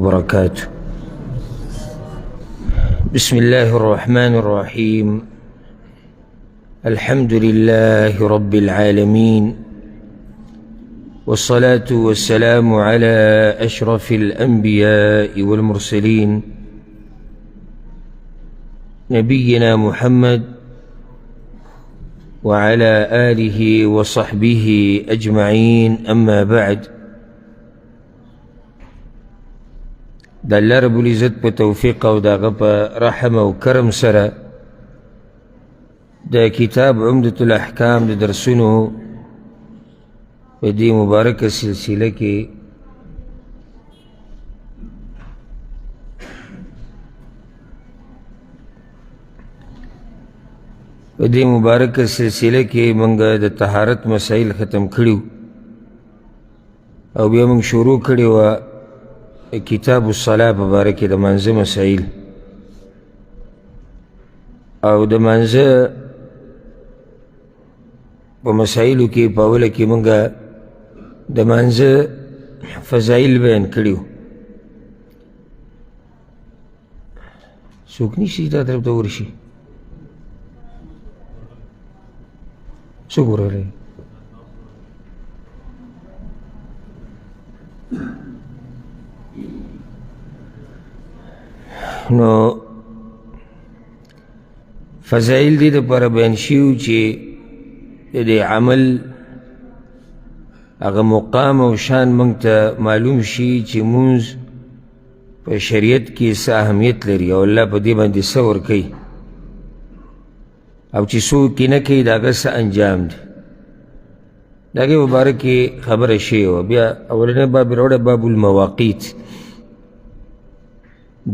وبركاته. بسم الله الرحمن الرحيم. الحمد لله رب العالمين، والصلاة والسلام على أشرف الأنبياء والمرسلين، نبينا محمد وعلى آله وصحبه أجمعين. أما بعد، د الله رب العزت په توفیق او د هغه په رحم او کرم سره د کتاب عمدة الاحکام د درسونو په دې مبارکه سلسله کې موږ د طهارت مسایل ختم کړي او بیا موږ شروع کړې وه کتاب الصلاة په باره کې د مانځه مسایل او د مانځه په مسایلو کې په اوله کې موږ د مانځه فضایل بیان کړي وو. څوک نشي دا طرف ته ورشي؟ څوک ورغلی؟ نو فضایل دې دپاره بیان شوي چې د دې عمل هغه مقام او شان موږ ته معلوم شي چې مونځ په شریعت کې څه اهمیت لري او الله په دې باندې څه ورکوي او چې څوک یې نه کوي د هغه څه انجام دی. د هغې په باره کې خبره شوې وه. بیا اولنی باب یې راوړی، باب المواقیت.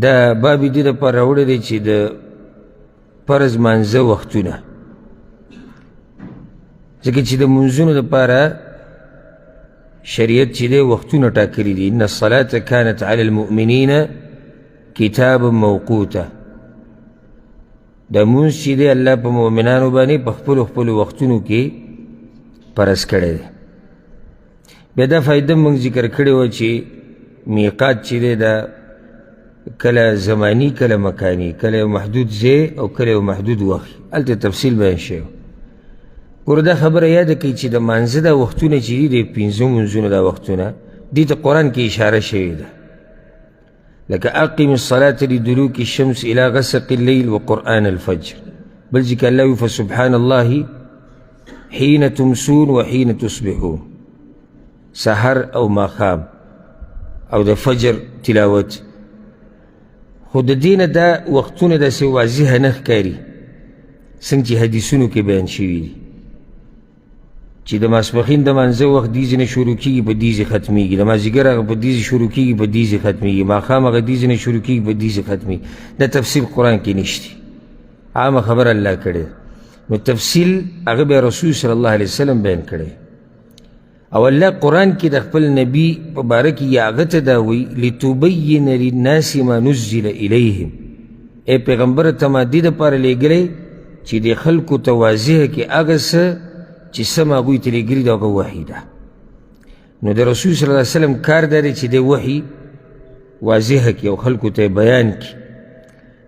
دا باب یې دې دپاره راوړی دی چې د فرض مانځه وختونه، ځکه چې د مونځونو دپاره شریعت چې دی وختونه ټاکلي دي. ان الصلاة كانت على المؤمنین کتابا موقوتا. د مونځ چې دی الله په مؤمنانو باندې په خپلو خپلو وختونو کې فرض کړی دی. بیا دا فایده موږ ذکر کړې وه چې میقات چې دی دا کله زمانی کله مکانی، کله یو محدود ځای او کله یو محدود وخت، هلته تفصیل بیان شوی. ګوره دا خبره یاده کړئ چې د مانځه دا وختونه چې دي، د پنځو مونځونو دا وختونه، دې ته قرآن کې اشاره شوې ده، لکه اقم الصلاة لدلوك الشمس إلى غسق الليل وقرآن الفجر. بل ځکه الله وایي فسبحان الله حين تمسون وحين تصبحون، سحر او ماښام او د فجر تلاوت. خو د دې نه دا وختونه داسې واضحه نه ښکاري څنګه چې حدیثونو کې بیان شوي دي چې د ماسپښین د مانځه وخت دې ځای نه شروع کېږي په دې ځای ختمېږي، د مازدیګر هغه په دې ځای شروع کېږي په دې ځای ختمېږي، ماښام هغه دې ځای نه شروع کېږي په دې ځای ختمېږي. دا تفصیل قرآن کې نشته، عامه خبره الله کړې. نو تفصیل هغه بیا رسول صلی الله علیه وسلم بیان کړی. او الله قرآن کې د خپل نبی په باره کې یا هغه ته دا وایي لتبین للناس ما نزل الیهم. ای پیغمبره ته ما دې دپاره لېږلی چې د خلکو ته واضح کړي هغه څه چې څه ما هغوی ته لېږلي د هغه وحي ده. نو د رسول صلی الله علیه وسلم کار دا دی چې د وحي واضح کړي او خلکو ته بیان کړي.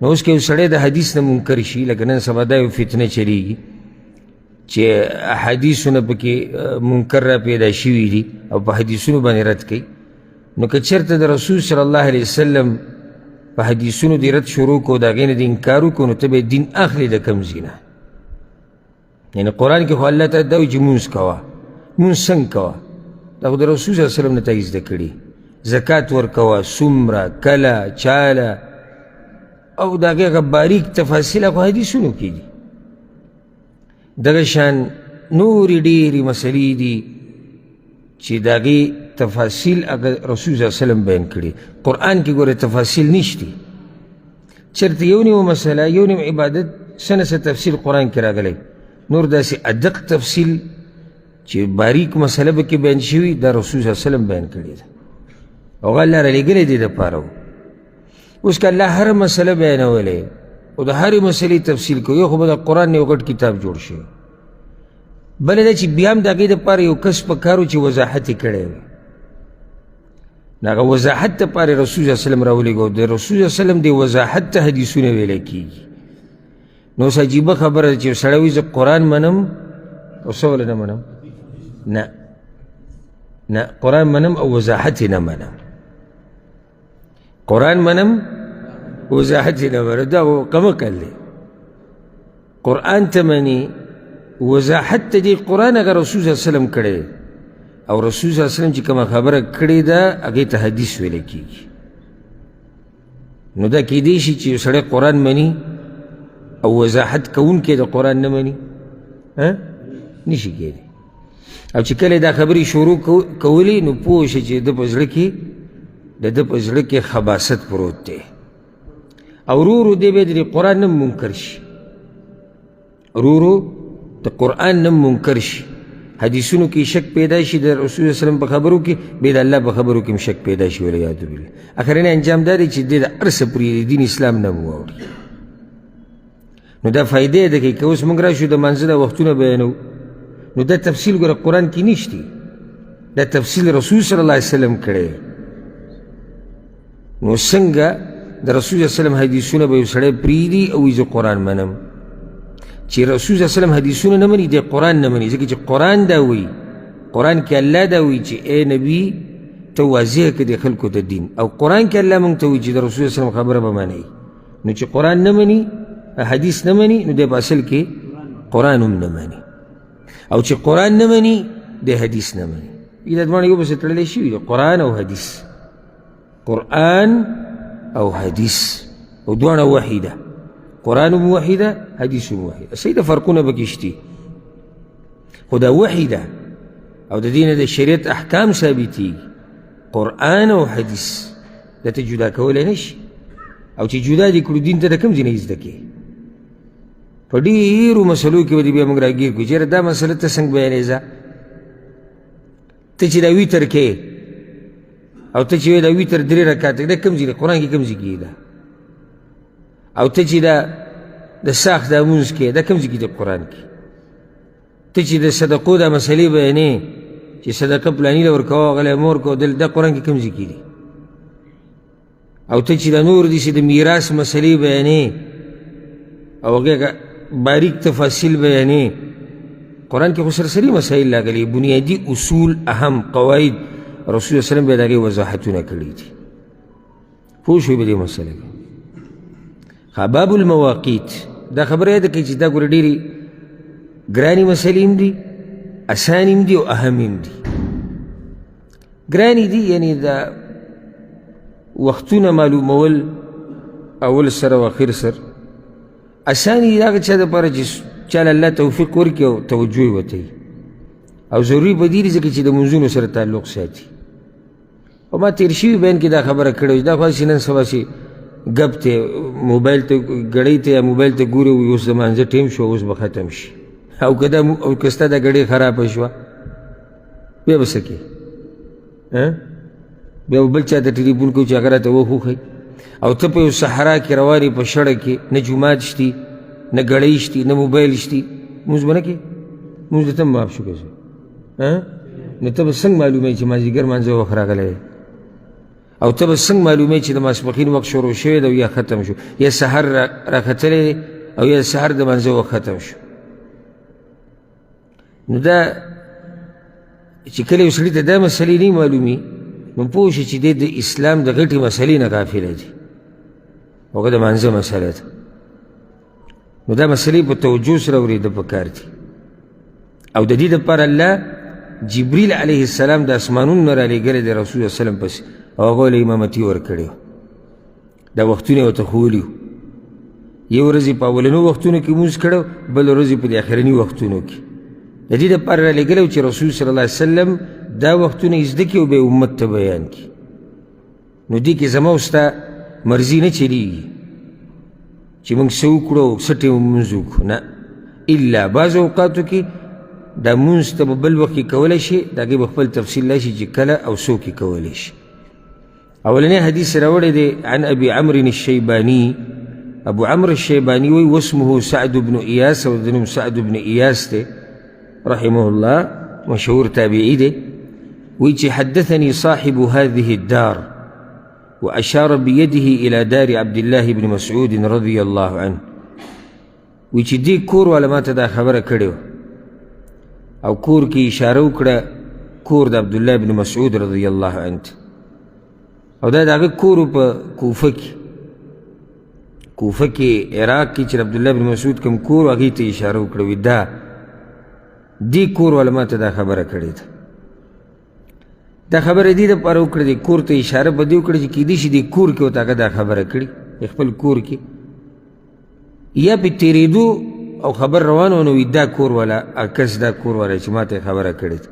نو اوس که یو سړی د حدیث نه منکر شي، لکه نن سبا دا یو فتنه چلیږي چې احادیثونه پکې منکر را پیدا شوي دي او په حدیثونو باندې رد کوي، نو که چېرته د رسول صلی الله علیه وسلم په حدیثونو دې رد شروع کړو، د هغې نه دې انکار وکړو، نو ته به دین اخلې د کوم ځای نه؟ یعنې قرآن کې خو الله تعالی دا وایي چې مونځ کوه، مونځ څنګه کوه؟ دا خو د رسول صلی الله علیه وسلم نه تا زده کړي. زکات ورکوه، څومره، کله، چاله، او د هغې هغه باریک تفاصیل خو حدیثونو کې دي. دغه شان نورې ډېرې مسلې دي چې د هغې تفاصیل هغه رسول صلی الله علیه وسلم بیان کړي. قرآن کې ګوره تفاصیل نشتي، چېرته یو نیمه مسله یو نیم عبادت څه نه څه تفصیل قرآن کې راغلی، نور داسې ادق تفصیل چې باریک مسله به کې بیان شوي دا رسول صلی الله علیه وسلم بیان کړې ده، هغه الله رالیږلی دی دپاره. اوس که الله هره مسله بیانولې او د هرې مسلې تفصیل کوي، یو خو به د قرآن نه یو غټ کتاب جوړ شي، بله دا چې بیا هم د هغې دپاره یو کس په کار و چې وضاحت یې کړی وي. نو هغه وضاحت دپاره رسول صلی وسلم راولېږه. د رسول صلی وسلم د وضاحت ته حدیثونه ویلی کېږي. نو اوس عجیبه خبره ده چې یو سړی وایي زه قرآن منم او څه وله نه منم. نه نه، قرآن منم او وضاحت یې نه منم. قرآن منم وضاحت یې نه منم، دا کم عقل دی. قرآن ته مني، وضاحت ته دې قرآن هغه رسول صلی الله علیه وسلم کړی، او رسول صلی الله علیه وسلم چې کومه خبره کړې ده هغې ته حدیث ویل کېږي. نو دا کیدای شي چې یو سړی قرآن مني او وضاحت کوونکی د قرآن نه مني، نشي کېدی. او چې کله دا خبرې شروع کولې نو پوه شي چې د په زړه کې د ده په زړه کې خباست پروت دی، او ورو ورو دی به د قرآن نه منکر شي، ورو ورو د قرآن نه منکر شي، حدیثونو کې شک پیدا شي، د رسول الله وسلم په خبرو کې بیا د الله په خبرو کې هم شک پیدا شي، والعیاذ بالله. اخرنی انجام دا دی چې دی د هر څه پرېږدي، دین اسلام نه واوړي. نو دا فایده ده که اوس موږ راشو د لمانځه دا وختونه بیانوو، نو دا تفصیل ګوره قرآن کې نشتی، دا تفصیل رسول صلی الله علیه وسلم کړی. نو څنګه د رسول صلی الله علیه وسلم حدیثونه به یو سړی پرېږدي او وایي زه قرآن منم؟ چې رسول صلی الله علیه وسلم حدیثونه نه مني، دی قرآن نه مني، ځکه چې قرآن دا وایي، قرآن کې الله دا وایي چې ای نبی ته واضح کړه د خلکو ته دین، او قرآن کې الله موږ ته وایي چې د رسول صلی الله علیه وسلم خبره به منئ. نو چې قرآن نه مني، حدیث نه مني، نو دی په اصل کې قرآن هم نه مني، او چې قرآن نه مني دی حدیث نه مني. دا دواړه یو بل سره تړلی شوي دي، قرآن او حدیث، قرآن او حدیث، او دواړه وحي ده، قرآن هم وحي ده، حدیث هم وحي ده. صحیح ده، فرقونه پکې شتي، خو دا وحي ده او د دې نه د شریعت احکام ثابتېږي. قرآن او حدیث دا ته جدا کولی نه شي، او چې جدا دې کړو دین ته د کوم ځای نه زده کړې؟ په ډېرو مسلو کې به دې بیا موږ راګیر کړو، چېرې دا مسله ته څنګه بیانې؟ ځه ته چې دا ویتر کې او ته چې دا ویتر درې رکعته دا کوم ځای قرآن کې کوم ځای کې ده؟ او ته چې دا د ساخت دا مونځ کې دا کوم ځای کې دی قرآن کې؟ ته چې د صدقو دا مسلې بیانې چې صدقه پلاني له ورکوه هغه له مه ورکوه، دا قرآن کې کوم ځای کې دي؟ او ته چې د نور دي چې د میراث مسلې بیانې او هغه باریک تفاصیل بیانې، قرآن کې خو سرسري مسایل راغلي، بنیادي اصول اهم قواعد رسول الله وسلم بیا د هغې وضاحتونه کړي دي. پوه شوې په دې مسله کې؟ ښه، باب المواقیت دا خبره یاده کړئ چې دا ګوره ډېرې ګرانې مسلې هم دي، اسانې هم دي او اهمې هم دي. ګرانې دي یعنې دا وختونه معلومول اول سر او اخر سر. اسانې دي هغه چا دپاره چې چا له الله توفیق ورکړي او توجه یې ورته وي، او ضروري په دې دي ځکه چې د لمونځونو سره تعلق ساتي. او ما تېر شوي بیان کې دا خبره کړې وه، دا خو هسې نن سبا چې ګپ دی، موبایل ته ګړۍ ته یا موبایل ته ګوري، وایي اوس د لمانځه ټایم شو، اوس به ختم شي. او که دا او که ستا دا ګړۍ خرابه شوه بیا به څه کوې؟ بیا به بل چا ته ټلیفون کوي چې هغه راته وخوښوي. او ته په یو صحرا کې روان یې، په شړه کې نه جومات شتي، نه ګړۍ شتي، نه موبایل شتي، لمونځ به نه کوې؟ لمونځ دې ته هم معاف شو که څه؟ نو ته به څنګه معلوموې چې مازدیګر لمانځه وخت راغلی دی؟ او ته به څنګه معلوموې چې د ماسپښین وخت شروع شوی دی او یا ختم شو، یا سهار راختلی دی او یا سهار د لمانځه وخت ختم شو؟ نو دا چې کله یو سړي ته دا مسلې نه معلومي، نو پوه شي چې دی د اسلام د غټې مسلې نه غافله دی، هغه د لمانځه مسله ده. نو دا مسلې په توجه سره اورېده پکار دي. او د دې دپاره الله جبریل علیه السلام د اسمانونو نه رالیږلی دی رسول الله وسلم پسې، او هغه له امامتي ورکړی، دا وختونه یې ورته ښوولي. یو ورځ یې په اولنو وختونو کې لمونځ کړی، بله ورځ یې په دې اخرني وختونو کې. د دې دپاره رالیږلی و چې رسول صلی الله علیه وسلم دا وختونه یې زده کړي او بیا امت ته بیان کړي. نو دې کې زما او ستا مرضي نه چلیږي چې موږ څه وکړو او څه ټایم لمونځ وکړو، نه، الا بعض اوقاتو کې دا مونځ ته به بل وخت کې کولی شي، د هغې به خپل تفصیل راشي چې کله او څوک یې کولی شي. اولنی حدیث راوړی دی عن ابي عمرو الشیباني. ابو عمرو الشیباني وایي واسمه سعد بن ایاس، او د نوم سعد بن ایاس دی رحمه الله، مشهور تابعي دی. وایي چې حدثني صاحب هذه الدار وأشار بيده إلى دار عبد الله بن مسعود رضي الله عنه. وایي چې دې کور والا ما ته دا خبره کړې وه او کور کې اشاره وکړه کور د عبدالله بن مسعود رضی الله عنه، او دا د هغه کور په کوفه کې، کوفه کې عراق کې چې عبدالله بن مسعود کوم کور هغې ته اشاره وکړه، وایي دا دې کور والا ما ته دا خبره کړې ده. دا خبره دې دپاره وکړه، دې کور ته اشاره په دې وکړه چې کیدای شي دې کور کې ورته هغه دا خبره کړي، خپل کور کې یا پې تېرېدو او خبر روان و، نو وایي دا کور والا کس دا کور والا چې ما ته یې خبره کړې ده.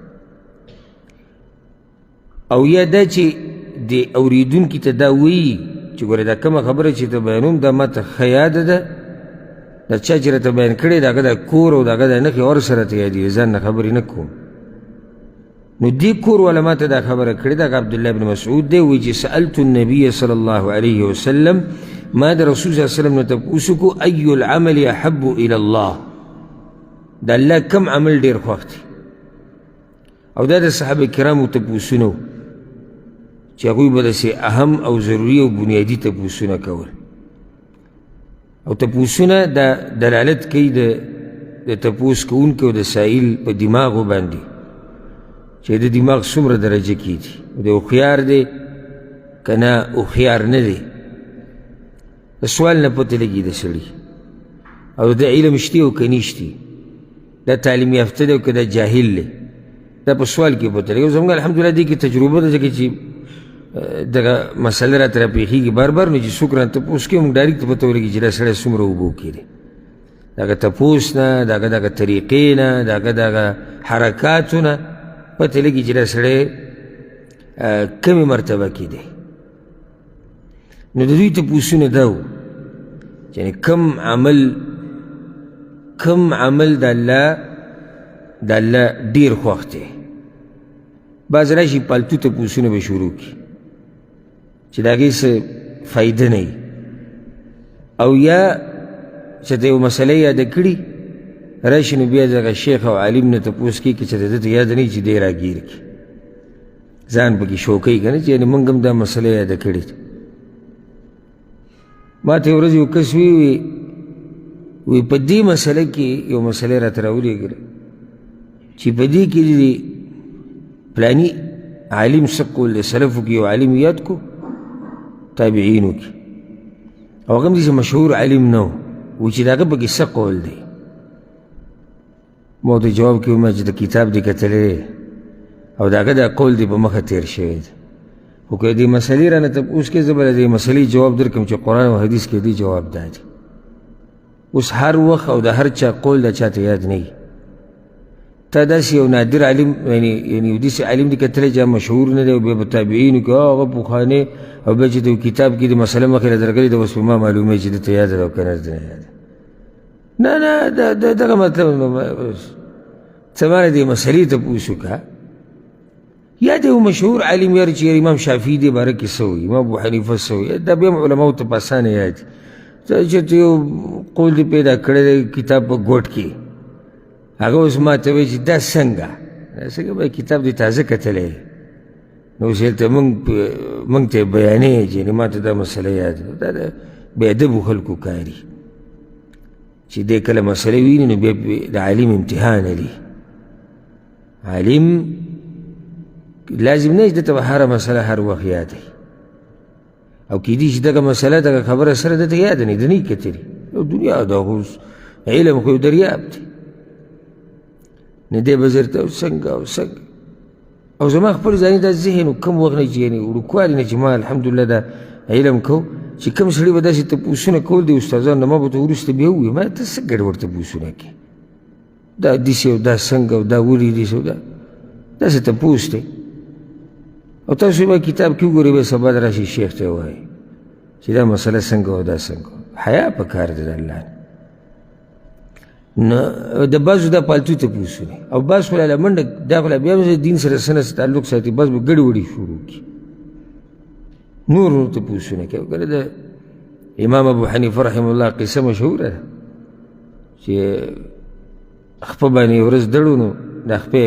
او یا دا چې د اورېدونکي ته دا وایي چې ګوره دا کومه خبره چې ته بیانوم دا ما ته ښه یاده ده، دا چا چې راته بیان کړې د هغه د کور او د هغه د نښې اور سره ته یادېږي، ځان نه خبرې نه کوم. نو دې کور والا ما ته دا خبره کړې ده، هغه عبدالله بن مسعود دی، وایي چې سألت النبي صلی الله علیه وسلم، ما د رسول صلی الله علیه وسلم نه تپوس وکړو ای العمل احب الی الله، د الله کم عمل ډېر خوښ دی. او دا د صحابه کرامو تپوسونه وو چې هغوی به داسې اهم او ضروري او بنیادي تپوسونه کول، او تپوسونه دا دلالت کوي د تپوس کوونکي او د سائل په دماغو باندې چې د دماغ څومره درجه کې دي، د هوښیار دی که نه هوښیار نه دی، د سوال نه پته لګي د سړي، او د علم شتي او که نشتي، دا تعلیم یافته دی او که دا جاهل دی، دا په سوال کې پته لګي. زموږ الحمدلله دې کې تجربه ده، ځکه چې دغه مسله راته راپېښېږي بار بار، نو چې څوک رانه تپوس کوي موږ ډایرکټ پته ولګي چې دا سړی څومره اوبو کې دی، د هغه تپوس نه، د هغه دغه طریقې نه، د هغه دغه حرکاتو نه پته لګي چې دا سړی کمې مرتبه کې دی. نو د دوی تپوسونه دا وو چې کم عمل، کم عمل د الله د الله ډېر خوښ دی. بعض راشي پالتو تپوسونه به شروع کړي چې د هغې څه فایده نه وي، او یا چې ته یو مسله یاده کړي راشي نو بیا دغه شیخ او عالم نه تپوس کوي که چېرته ده ته یاده نه وي چې دی راګیر کړي، ځان پکې شوکوي که نه چې یعنې موږ هم دا مسله یاده کړې ده. ما ته یوه ورځ یو کس وی وی په دې مسله کې یو مسله راته راولېږله چې په دې کې دې پلاني عالم څه قول دی، سلفو کې یو عالم یاد کو، تابعینو کې، او هغه هم داسې مشهور عالم نه و، چې د هغه پکې څه قول دی. ما ورته جواب کې ومه چې د کتاب دې کتلی دی او د هغه دا قول دې په مخه تېر شوی دی، خو که دې مسلې رانه تپوس کوې زه به له دې مسلې جواب درکړم چې قرآن او حدیث کې دې جواب دا دی. اوس هر وخت او د هر چا قول د چا ته یاد نه وي. تا داسې یو نادر عالم، یعنی یو داسې عالم دې کتلی چې مشهور نه دی، او بیا په تابعینو کې هغه پخوانی، او بیا چې د یو کتاب کې د مسله مخې له درغلې ده، اوس په ما معلوموي چې ده ته یاد ده او که نه ده یاد. نه نه، دغه مطلب څه معنی دې مسلې تپوس وکړه. یا د یو مشهور عالم یار چې امام شافعي دې باره کې څه وایي، امام ابو حنیفه څه وایي، دا بیا هم علماو ته په اسانه یاد دي. چې ته یو قول دې پیدا کړی دی کتاب په ګوټ کې، هغه اوس ما ته وایي چې دا څنګه، دا څنګه به کتاب دې تازه کتلی، نو اوس هلته موږ ته یې بیانوي چې ما ته دا مسله یاد ده. دا د بې ادبو خلکو کاري چې دی کله مسله ویني نو بیا د عالم امتحان لري. عالم لازم نه چې ده ته به هره مسله هر وخت یاد وي، او کیدای شي دغه مسله دغه خبره سره ده ته یاده نه ده، نه یې کتلي. دنیا دا خو علم خو یو دریاب دی، نه دی به زرته او څنګه او څنګه. او زما خپل ځاني دا ذهن کم وخت نه چې یعنې وړوکوالي نه چې ما الحمدلله دا علم کو، چې کم سړي به داسې تپوسونه کول دي استادانو نه، ما به ته وروسته بیا ووایي ما ته څه ګډوډ تپوسونه کوې، دا داسې او دا څنګه او دا ولې داسې او دا داسې تپوس دی. او تاسو به کتاب کې وګورئ، بیا سبا راشي شیخ ته وایي چې دا مسله څنګه او دا څنګه. حیا په کار دی د الله نه. نو د بعضو دا پالتو تپوسونه، او بعض خو لا منډه دا خو لا بیا هم دین سره څه نه څه تعلق ساتي، بعض به ګډې وډې شروع کړي، نور نور تپوسونه کوي. که نه د امام ابو حنیفه رحمه الله قصه مشهوره ده چې خپه باندې ورځ دړو، نو دا خپه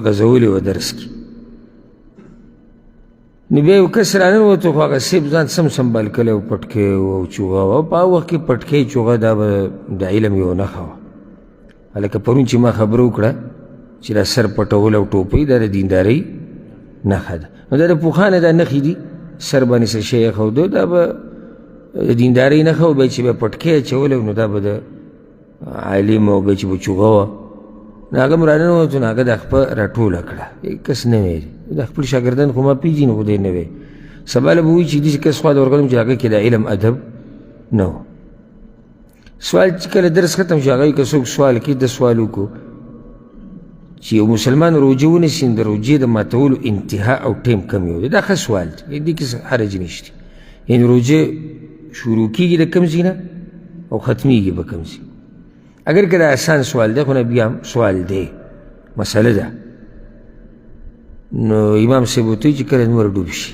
غځولې وه درس کې، نو بیا یو کس راننوتو، خو هغه صاحب ځان سم سنبال کړی و، پټکی او چوغه وه. په هغه وخت کې پټکی چوغه دا به د علم یو نښه وه. هلکه پرون چې ما خبره وکړه چې دا سر پټول او ټوپۍ دا د دیندارۍ نښه ده، نو دا د پوخانه دا نښې دي. سر باندې څه شی ایښودو دا به د دیندارۍ نښه وه. بیا چې به پټکی اچولی نو دا به د عالم او بیا چې به چوغه وه. نو هغه هم راننوتو، نو هغه دا خپه راټوله کړه. کس نه وی، دا خپل شاګردان خو ما پېژني، خو دی نه وی. سبا له به وایي چې داسې کس خوا ته ورغلم چې هغه کې د علم ادب نه و. سوال چې کله درس ختم شو، هغه که څوک سوال کوي د سوال وکړو چې یو مسلمان روژه ونیسي، د روژې د ماتولو انتها او ټایم کم یو دی. دا ښه سوال دی، دې کې حرج نشته. یعنې روژه شروع کېږي د کوم ځای نه او ختمېږي په کوم ځای. اگر که دا اسان سوال دی، خو نه بیا هم سوال دی، مسله ده. نو امام صاحب ورته وایي چې کله نور ډوب شي،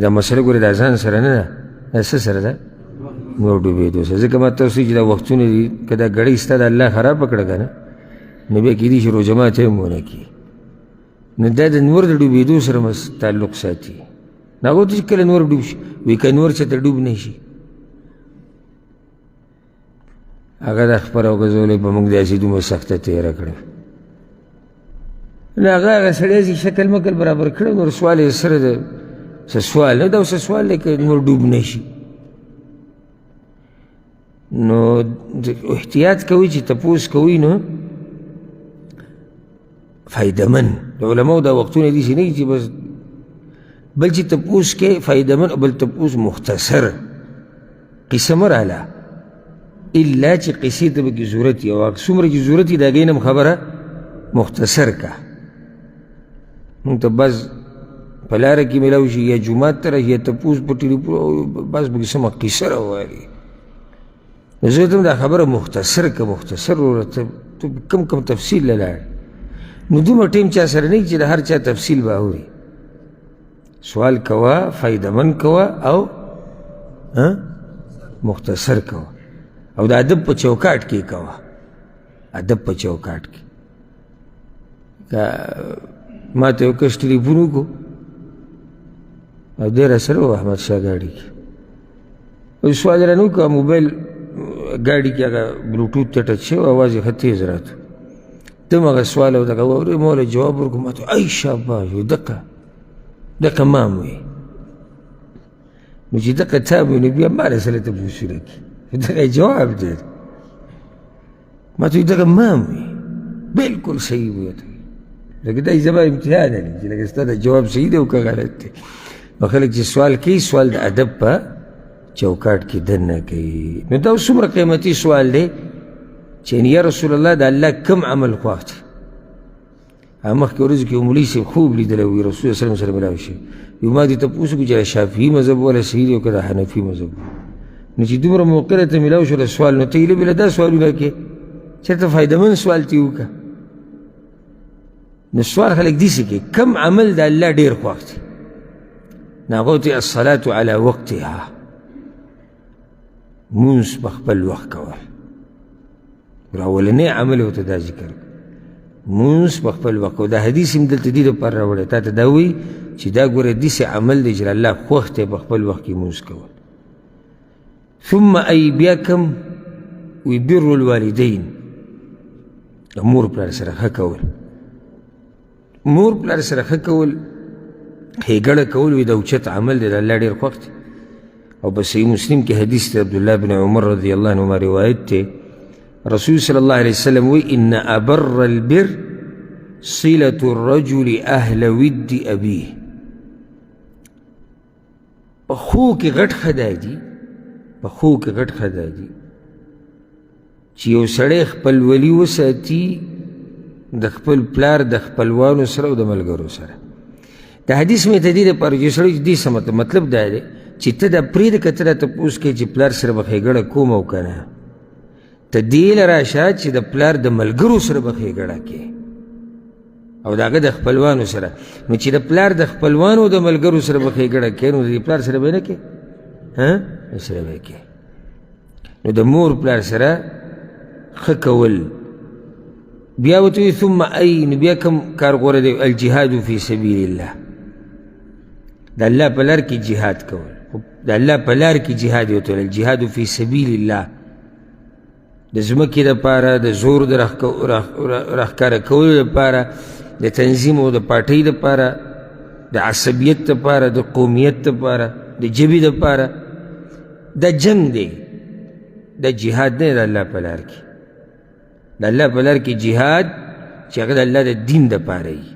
دا مسله ګورې د ځان سره نه ده، دا څه سره ده؟ نور ډوبېدو سره. ځکه ما تاسو چې دا وختونه دي، که دا ګړۍ ستا د الله خرابه کړه که نه، نو بیا کېدای شي روژه ماتی هم ونه کړي. نو دا د نور د ډوبېدو سره تعلق ساتي. نو هغه ورته چې کله نور ډوب شي، وایي که نور چېرته ډوب نه شي، هغه د خپره وګرځولې په موږ داسې دومره سخته تېره کړه. نو هغه هغه سړی چې شکل مکل برابر کړی، نور سوال یې سره دی، څه سوال نه ده، څه سوال دی که نور ډوب نه شي. نو احتیاط کوئ چې تپوس کوئ، نو فایدهمن. د علماو دا وختونه دي چې نه چې بس بل چې تپوس کې فایدهمن او بل تپوس مختصر قصه مه راله، الا چې قصې ته پکې ضرورت وي، او هغه څومره چې ضرورت وي د هغې نه هم خبره مختصر که. موږ ته بعض په لاره کې میلاو شي یا جومات ته راشي یا تپوس په ټلیفون، بعض پکې سمه قصه راوالي. نو زه ته دا خبره مختصر که، مختصر وروره، ته کم کم تفصیل له لاړ. نو دومره ټایم چا سره نه وي چې د هر چا تفصیل به اوري. سوال کوه، فایدهمند کوه او مختصر کوه، او د ادب په چوکاټ کې کوه. ادب په چوکاټ کې. که ما ته یو کس ټلیفون وکړو او دی راسره و احمد شاه ګاډي کې، او سوال یې رانه وکړ، موبایل ګاډي کې هغه بلوټوت ته ټچ شوی، اواز یې ښه تېز راته. ته هم هغه سوال او دغه واورې، ما له جواب ورکړو. ما ته ای شاباش، وایي دقه دقه ما هم وایي. نو چې دقه تا وایي، نو بیا ما له سره تپوسونه کړي، دغه جواب دی. ما ته دغه ما هم وایي، بالکل صحیح وایي. لکه دا زما امتحان دی چې لکه ستا د جواب صحیح دی او که غلط دی. نو خلک چې سوال کوي، سوال د ادب په چوکاټ کې دننه کوي. نو دا څومره قیمتي سوال دی چې یا رسول الله د الله کم عمل خوښ دی. هغه مخکې ورځو کې مولوي صاحب خوب لیدلی وي، رسول الله سره ملاو شي. یو ما دې تپوس وکړو چې شافعي مذهب والا صحیح دی او که د حنفي مذهب. نو چې دومره موقع راته ملاو شوله سوال، نو ته یې بله دا سوالونه کې چېرته فایدهمند سوال ترې وکړه. نو سوال خلک داسې کوي، کم عمل د الله ډېر خوښ دی؟ نو هغه ورته الصلاة علی وقتها، مونځ په خپل وخت کول. اولنی عمل ورته دا ذکر، مونځ په خپل وخت کول. دا حدیث هم دلته دې لپاره راوړی، تا ته دا وایي چې دا ګوره داسې عمل دی چې الله خوښ دی په خپل وخت کې مونځ کول. ثم ای بیا کم وی بر الوالدین، د مور پلار سره ښه کول. مور پلار سره ښه کول، ښېګڼه کول وي د اوچت عمل دی، د الله ډېر خوښ دی. او په صحیح مسلم کې حدیث دی، عبدالله بن عمر رضی الله عنهما روایت دی، رسول صلی الله علیه وسلم وی ان ابر البر صلة الرجل اهل ود ابيه. په ښو کې غټ ښه دا دي، په ښو کې غټ ښه دا دي چې یو سړی خپل ولي وساتي د خپل پلار د خپلوانو سره او د ملګرو سره. د حدیث مې ته دې لپاره چې سړی دې څه مطلب دا دی چې ته دا پرېږده که ته دا تپوس کوې چې پلار سره به ښېګڼه کوم او که نه، ته دې له راشه چې د پلار د ملګرو سره به ښېګڼه کوې او د هغه د خپلوانو سره. نو چې د پلار د خپلوانو د ملګرو سره به ښېګڼه کوې، نو د پلار سره به نه کوې، ها سره به کوې. نو د مور پلار سره ښه کول. بیا ورته وایي ثم ای، نو بیا کوم کار غوره دی؟ الجهاد فی سبیل الله. د الله په لار کې جهاد کول. د الله په لار کې جهاد یې ورته ویل، جهاد فی سبیل الله، د ځمکې دپاره، د زور د راښکاره کولو دپاره، د تنظیم او د پارټۍ دپاره، د عصبیت دپاره، د قومیت دپاره، د ژبې دپاره. دا جنګ دی، دا جهاد نه دی د الله په لار کې. د الله په لار کې جهاد چې هغه د الله د دین دپاره وي،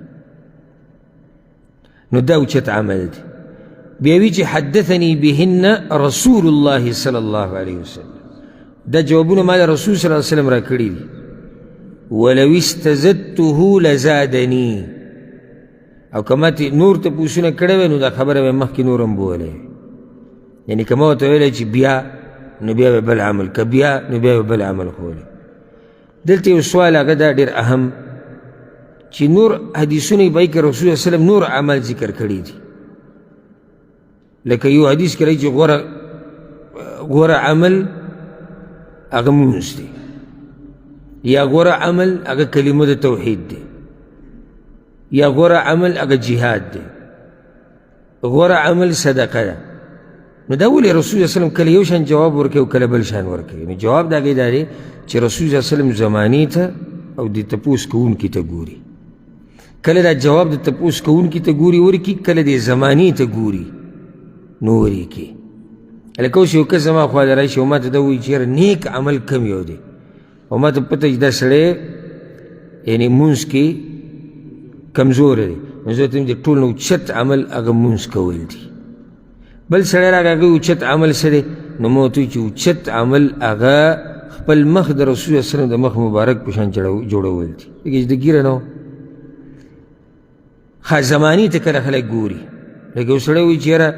نو دا اوچت عمل دی. بیا وی چې حدثني بهن رسول الله صلی الله علیه وسلم، دا جوابونه ما د رسول صلی الله علیه وسلم راکړي دي. ولو استزدته لزادني، او که ما ترې نور تپوسونه کړی وی نو دا خبره به مخکې نور هم بولې. یعنې که ما ورته ویلی چې بیا، نو بیا به بل عمل، که بیا نو بیا به بل عمل ښولی. دلته یو سوال هغه دا ډېر اهم چې نور حدیثونه یې په کې رسول الله وسلم نور اعمال ذکر کړي دي. لکه یو حدیث کې راځي چې غوره عمل هغه مونځ دی، یا غوره عمل هغه کلمه د توحید دی، یا غوره عمل هغه جهاد دی، غوره عمل صدقه ده. نو دا ولې رسول الله وسلم کله یو شان جواب ورکوي او کله بل شان ورکوي؟ نو جواب د هغې دا دی چې رسول الله وسلم زمانې ته او د تپوس کوونکي ته ګوري. کله دا جواب د تپوس کوونکي ته ګوري ورکي، کله د زمانې ته ګوري نو ورکي. لکه اوس یو کس زما خوا ته راشي او ما ته دا ووایي چې یاره نیک عمل کم یو دی، او ما ته پته چې دا سړی یعنې مونځ کې کمزوری دی، نو زه ورته وایم د ټول نه اوچت عمل هغه مونځ کول دي. بل سړی راغی هغه اوچت عمل څه دی؟ نو ما ورته وویل چې اوچت عمل هغه خپل مخ د رسول الله وسلم د مخ مبارک په شان جوړول دي، ځکه چې د ږیره نه ښه زمانې ته کله خلک ګوري. لکه یو سړی وایي چې یاره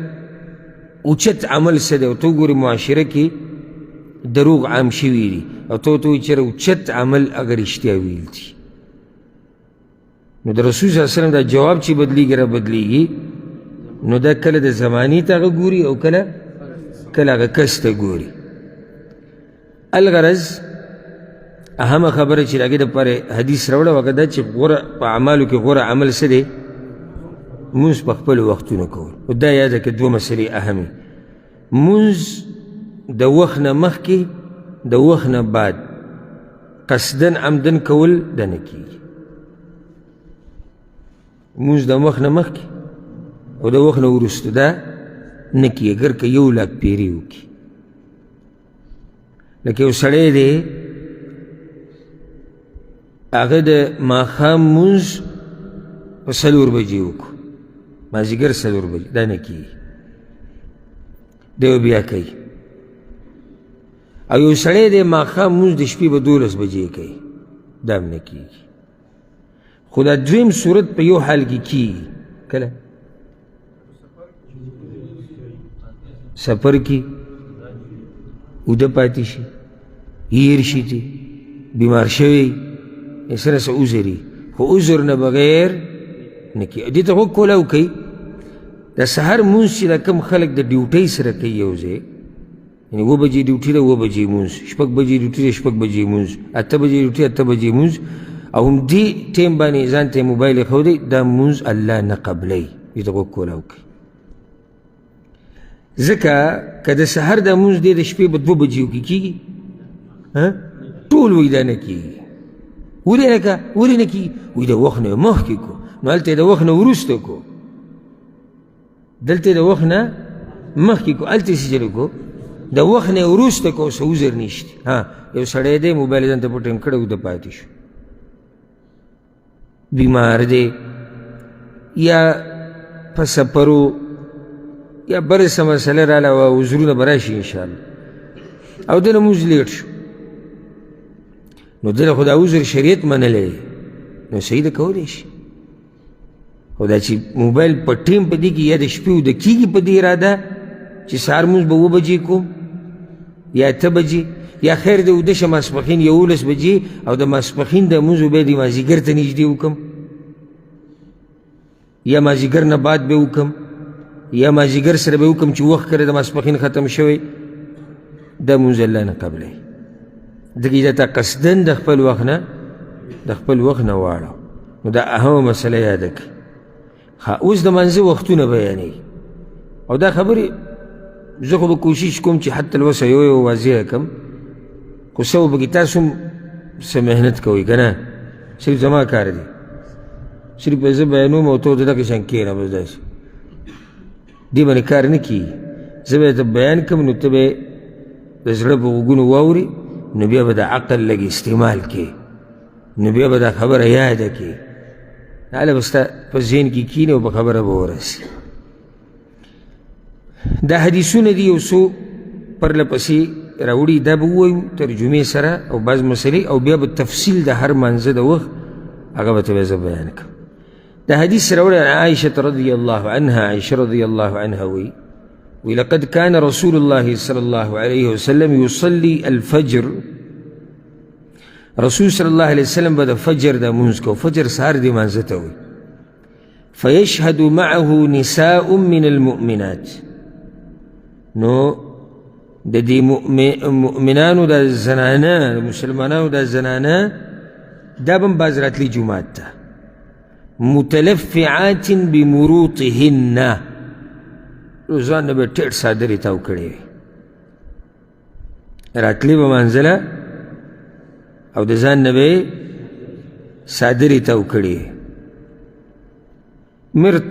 اوچت عمل څه دی، او ته وګورې معاشره کې دروغ عام شوي دي، او ته ورته وایي چې یاره اوچت عمل هغه رښتیا ویل دي. نو د رسول صلی الله علیه وسلم دا جواب چې بدلیږي را بدلیږي، نو دا کله د زمانې ته هغه ګوري او کله کله هغه کس ته ګوري. الغرض اهمه خبره چې د هغې دپاره حدیث راوړی هغه دا چې غوره په اعمالو کې غوره عمل څه دی؟ مونځ په خپلو وختونو کول. او دا یاده کړه دوه مسلې اهمې، مونځ د وخت نه مخکې د وخت نه بعد قصداً عمداً کول دا نه کېږي. مونځ د وخت نه مخکې او د وخت نه وروسته دا نه کېږي، اګر که یو لاک پیرې وکړي. لکه یو سړی دی هغه د ماښام مونځ په 4 بجې وکړو، مازدیګر 4 بجې، دا نه کېږي، دی بیا کوي. او یو سړی دی ماښام مونځ د شپې په 12 بجې کوي، دا هم نه کېږي. خو دا دویم صورت په یو حال کې کېږي، کله سفر کې اوده پاتې شي، هیر شي، چې بیمار شوی سره څه عذر وي، خو عذر نه بغیر نه کېږي. دې ته غوږ کولاو کوي. د سهار مونځ چې دا کم خلک د ډیوټۍ سره کوي یو ځای، یعنې 7 بجې ډیوټي ده 7 بجې مونځ، 6 بجې ډیوټي ده 6 بجې مونځ، 8 بجې ډیوټي 8 بجې مونځ، او همدې ټایم باندې ځان ته موبایل ایښودی، دا مونځ الله نه قبلوي. دې ته غوږ کولاو کوي. ځکه که د سهار دا مونځ دی د شپې به 2 بجې کې کېږي، ټول وایي دا نه کېږي. ولې نه که ولې نه کېږي؟ وایي د وخت نه مخکې کو، نو هلته یې د وخت نه وروسته کو، دلته د وخت نه مخکې کو، هلته یې څه چل کو، د وخت نه وروسته کو، څه عذر نشته. ها یو سړی دی موبایل یې ځان ته په ټیم کړی اوده پاتې شو، بیمار دی یا په سفرو یا بله څه مسله راله او عذرونه به راشي انشاءالله، او ده لمونځ لیټ شو، نو ده خو دا عذر شریعت منلی دی، نو صحیح ده کولی شي. خو دا چې موبایل په ټیم په دې کې یا د شپې اوده کېږي په دې اراده چې سهار مونځ به 7 بجې کوم یا 8 بجې، یا خیر دی اوده شه ماسپښین 11 بجې، او د ماسپښین د لمونځ به د مازدیګر ته نږدې وکړم، یا مازدیګر نه بعد به وکړم، یا مازدیګر سره به وکړم چې وخت کړی د ماسپښین ختم شوی، دا مونځ الله نه قبلوي. ځکه دا تا قصداً د خپل وخت نه د خپل وخت نه واړو. نو دا اهمه مسله یاده کړئ. ښه اوس د مانځه وختونه بیانوي. او دا خبرې زه خو به کوشش کوم چې حتی الوسه یو یو واضح کړم، خو څه به پکې تاسو هم څه محنت کوئ که نه، صرف زما کار دی، صرف به زه بیانوم او ته ورته دغه شان کښېنه، بس داسې دې باندې کار نه کېږي. زه به درته بیان کړم نو ته به د زړه په غوږونو واوري، نو بیا به د عقل لږ استعمال کړې، نو بیا به دا خبره یاده کړې، هله به ستا په ذهن کې کښېني او په خبره به ورسي. دا حدیثونه دي یو څو پرله پسې راوړي، دا به ووایو ترجمې سره او بعض مسلې، او بیا به تفصیل د هر مانځه د وخت هغه به ته بیا زه بیان کړم. دا حدیث راوړی عن عائشة رضی الله عنها، عائشة رضی الله عنها وی ولقد كان رسول الله صلى الله عليه وسلم يصلي الفجر، رسول صلى الله عليه وسلم به د فجر د مونځ کو، فجر سهار دې مانځه ته وایي، فيشهد معه نساء من المؤمنات، نو د دې مؤمنانو د زنانه، د مسلمانانو د زنانه دا به هم باز راتلي جومات ته، متلفعات بمروطهن، ځان نه به ټیټ څادرې تاو کړی وي، راتلې به منزله او د ځان نه به یې څادرې تاو کړې وي. مرت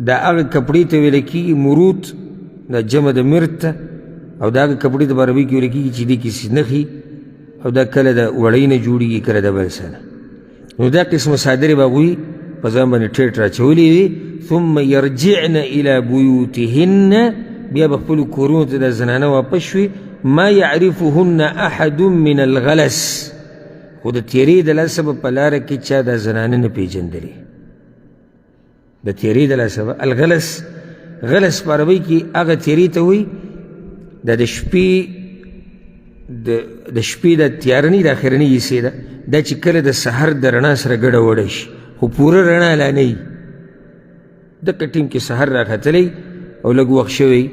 دا هغه کپړې ته ویل کېږي، مروت دا جمع د مرت ته، او دا هغه کپړې ته په عربي کې ویل کېږي چې دې کې څه نښي، او دا کله د وړۍ نه جوړېږي کله د بل څه نه. نو دا قسمه څادرې به هغوی په ځان باندې ټیټ راچولې وي. ثم يرجعن الى بيوتهن، بیا به خپلو کورونو ته دا زنانه واپس شوې، ما يعرفهن احد من الغلس، خو د تیرې د لاسه به په لاره کې چا دا زنانه نه پېژندلې. د تیرې د لاسه به الغلس، غلس په عربۍ کې هغه تیرې ته وایي دا د شپې د شپې د تیاره نه د اخرنۍ حصې ده، دا چې کله د سحر د رڼا سره ګډه وډه شي خو پوره رڼا لا نه وي، دقه ټیم کې سحر راختلی او لږ وخت شوی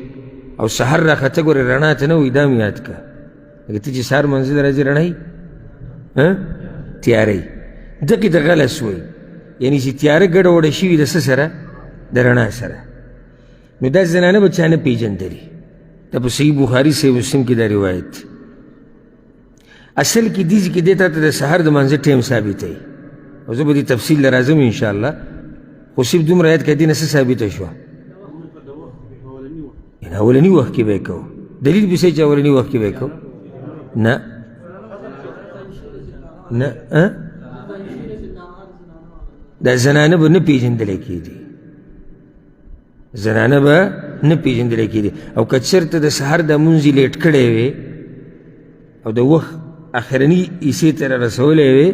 او سحر راخته ګورې رڼا ته نه وایي، دا مې یاد کړه، لکه ته چې سهار منزل راځي رڼا وي تیاره وي، دقې ته غلس وایي، یعنې چې تیاره ګډه وډه شوي د څه سره؟ د رڼا سره. نو دا زنانه به چا نه پېژندلې. دا په صحیح بخاري صحیح مسلم کې دا روایت دی. اصل کې دې ځای کې دی تا ته د سهار د مانځه ټایم ثابتوي، او زه به دې تفصیل له راځم انشاءالله، خو صرف دومره یاد کړه دې نه څه ثابته شوه، یعنې اولني وخت کې به یې کوو. دلیل به څه چې اولني وخت کې به یې کوو؟ نه نه دا زنانه به نه پېژندلی کېدي، زنانه به نه پېژندلی کېدي. او که چېرته د سهار د مونځ یې لیټ کړی وي او د وخت اخرني حصې ته را رسولی وي،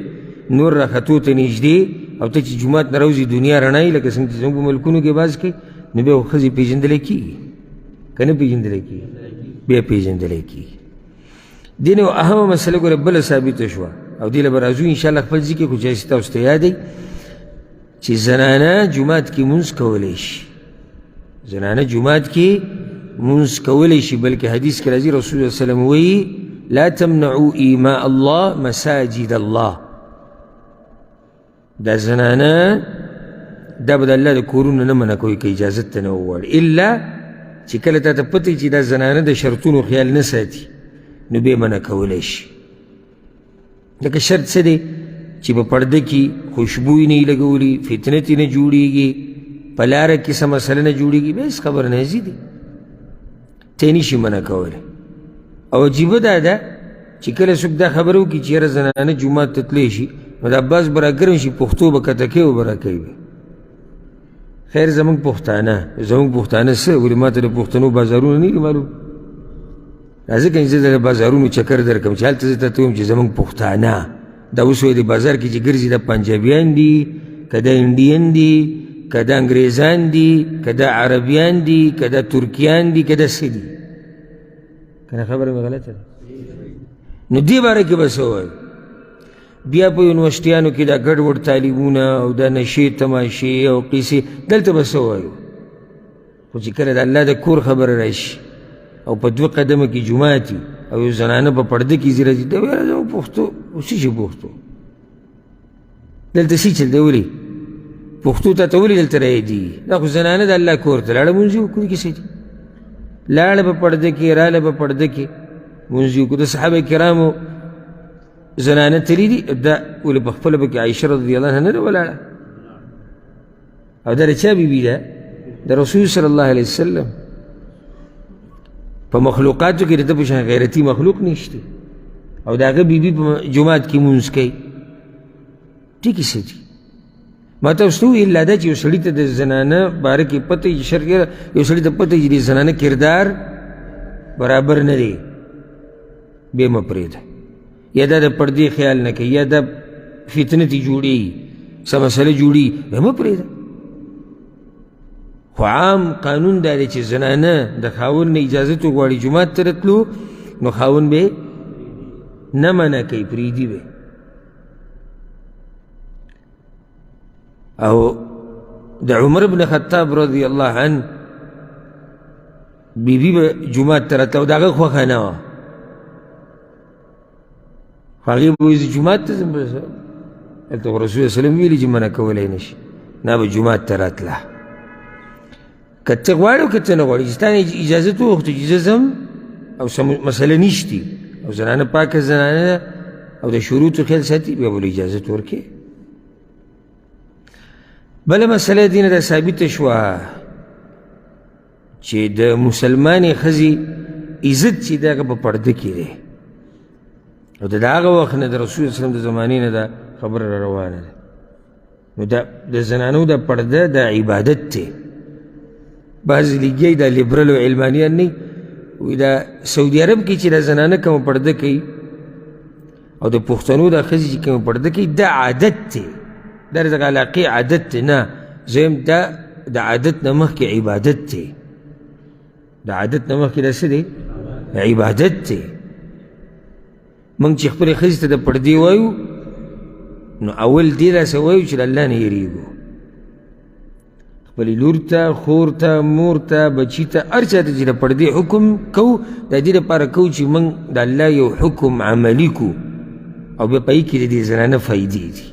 نور راختو ته نږدې، او ته چې جومات نه راوځي دنیا رڼا وي، لکه څنګه چې زموږ په ملکونو کې بعض کوي، نو بیا ښځې پېژندلی کېږي که نه پېژندلی کېږي؟ بیا پېژندلی کېږي. دې نه یوه اهمه مسله ګوره بله ثابته شوه، او دې له به راځو انشاءالله خپل ځای کې، خو چې هسې تاسو ته یاد دی چې زنانه جومات کې مونځ کولی شي، زنانه جومات کې مونځ کولی شي، بلکې حدیث کې راځي رسول الله صلی الله علیه وسلم وایي لا تمنعوا ایماء الله مساجد الله. دا زنانه دا به د الله د کورونو نه منع کوي که اجازت ته نه وغواړي، الا چې کله تا ته پته چې دا زنانه د شرطونو خیال نه ساتي نو بیا منع کولی شي. لکه شرط څه دی؟ چې په پرده کې خوشبوی نه لګولي، فتنه ترې نه جوړېږي، په لاره کې څه مسله نه جوړېږي، بیا هېڅ خبره نه ځي دی، ته یې نشي منع کولی. او عجیبه دا ده چې کله څوک دا خبره وکړي چې یاره زنانه جومات ته تللی شي، نو دا باز به راګرم شي، پښتو به کته کوي او به راکوي. خیر زموږ پښتانه، زموږ پښتانه څه ولې ما ته د پښتنو بازارونه نه دي معلوم، راځه که زه د بازارونو چکر درکړم چې هلته زه ته وایم چې زموږ پښتانه دا اوس وایي د بازار کې چې ګرځي دا پنجابیان دي که دا انډین دي که دا انګریزان دي که دا عربیان دي که دا ترکیان دي که دا څه دي، که نه خبره مې غلطه ده؟ نو دې باره کې به څه وایو؟ بیا په یونیورسټیانو کې دا ګډوډ تعلیمونه او دا نشې تماشې او قیصې، دلته به څه وایو؟ خو چې کله د الله د کور خبره راشي او په دوه قدمه کې جومات وي او یو زنانه په پرده کې ځي راځي، دا ویره ده پښتو، اوس څه شي پښتو؟ دلته څه چل دی؟ ولې پښتو ته ته ولې دلته رایادېږي؟ دا خو زنانه د الله کور ته لاړه مونځ یې وکړو، کیسې دي، لاړه په پرده کې، راله په پرده کې، مونځ یې وکړو. د صحابه کرامو زنانه تللي دي، دا ولې په خپله پکې عایشه رضی الله عنها نه ده ولاړه؟ او دا د چا بیبي ده؟ د رسول صلی الله علیه وسلم. په مخلوقاتو کې د ده په شان غیرتي مخلوق نشته، او د هغه بیبي په جومات کې مونځ کوي. ټیک څه دي؟ ما تاسو ته وویل، دا چې یو سړي ته د زنانه باره کې پته وي، شرط یو سړي ته پته وي چې د زنانه کردار برابر نه دی، بیا مه پرېږده، یا دا د پردې خیال نه کوي، یا دا فتنه ترې جوړېږي، څه مسله جوړېږي، بیا مه پرېږده. خو عام قانون دا دی چې زنانه د خاوند نه اجازت وغواړي جومات ته راتلو، نو خاوند به نه منع کوي، پرېږدي به. او د عمر بن خطاب رضی الله عنه بیبي به جومات ته راتله او د هغه خوښه نه وه، خو هغې به وایي زه جومات ته ځم، هلته خو رسول وسلم ویلي چې منع کولی نه شي، نه به جومات ته راتله. که ته غواړې او که ته نه غواړې، چې تا نه اجازه وغوښته چې زه ځم او څه مسله نشتي، او زنانه پاکه زنانه ده او د شروطو خیال ساتي، بیا به له اجازه ورکړې. بله مسله دې نه ده ثابته شوه چې د مسلمانې ښځې عزت چې دی هغه په پرده کې دی، او د هغه وخت نه د رسول اسلام د زمانې نه دا خبره را روانه ده. نو دا د زنانو د پرده د عبادت دی. بعضې لګیایي دا لیبرل او علمانیان نه وي، دا سعودي عرب کې چې دا زنانه کومه پرده کوي او د پښتنو دا ښځې چې کومه پرده کوي، دا عادت دی، دا د دغه علاقې عادت دی. نه، زه وایم دا د عادت نه مخکې عبادت دی، د عادت نه مخکې دا څه دی؟ عبادت دی. موږ چې خپلې ښځې ته د پردې وایو، نو اول دې داسې وایو چې د الله نه یېرېږو، خپلې لور ته، خور ته، مور ته، بچي ته، هر چا ته چې د پردې حکم کوو، د دې لپاره کوو چې موږ د الله یو حکم عملي کړو، او بیا په هغې کې د دې زنانه فایدې دي،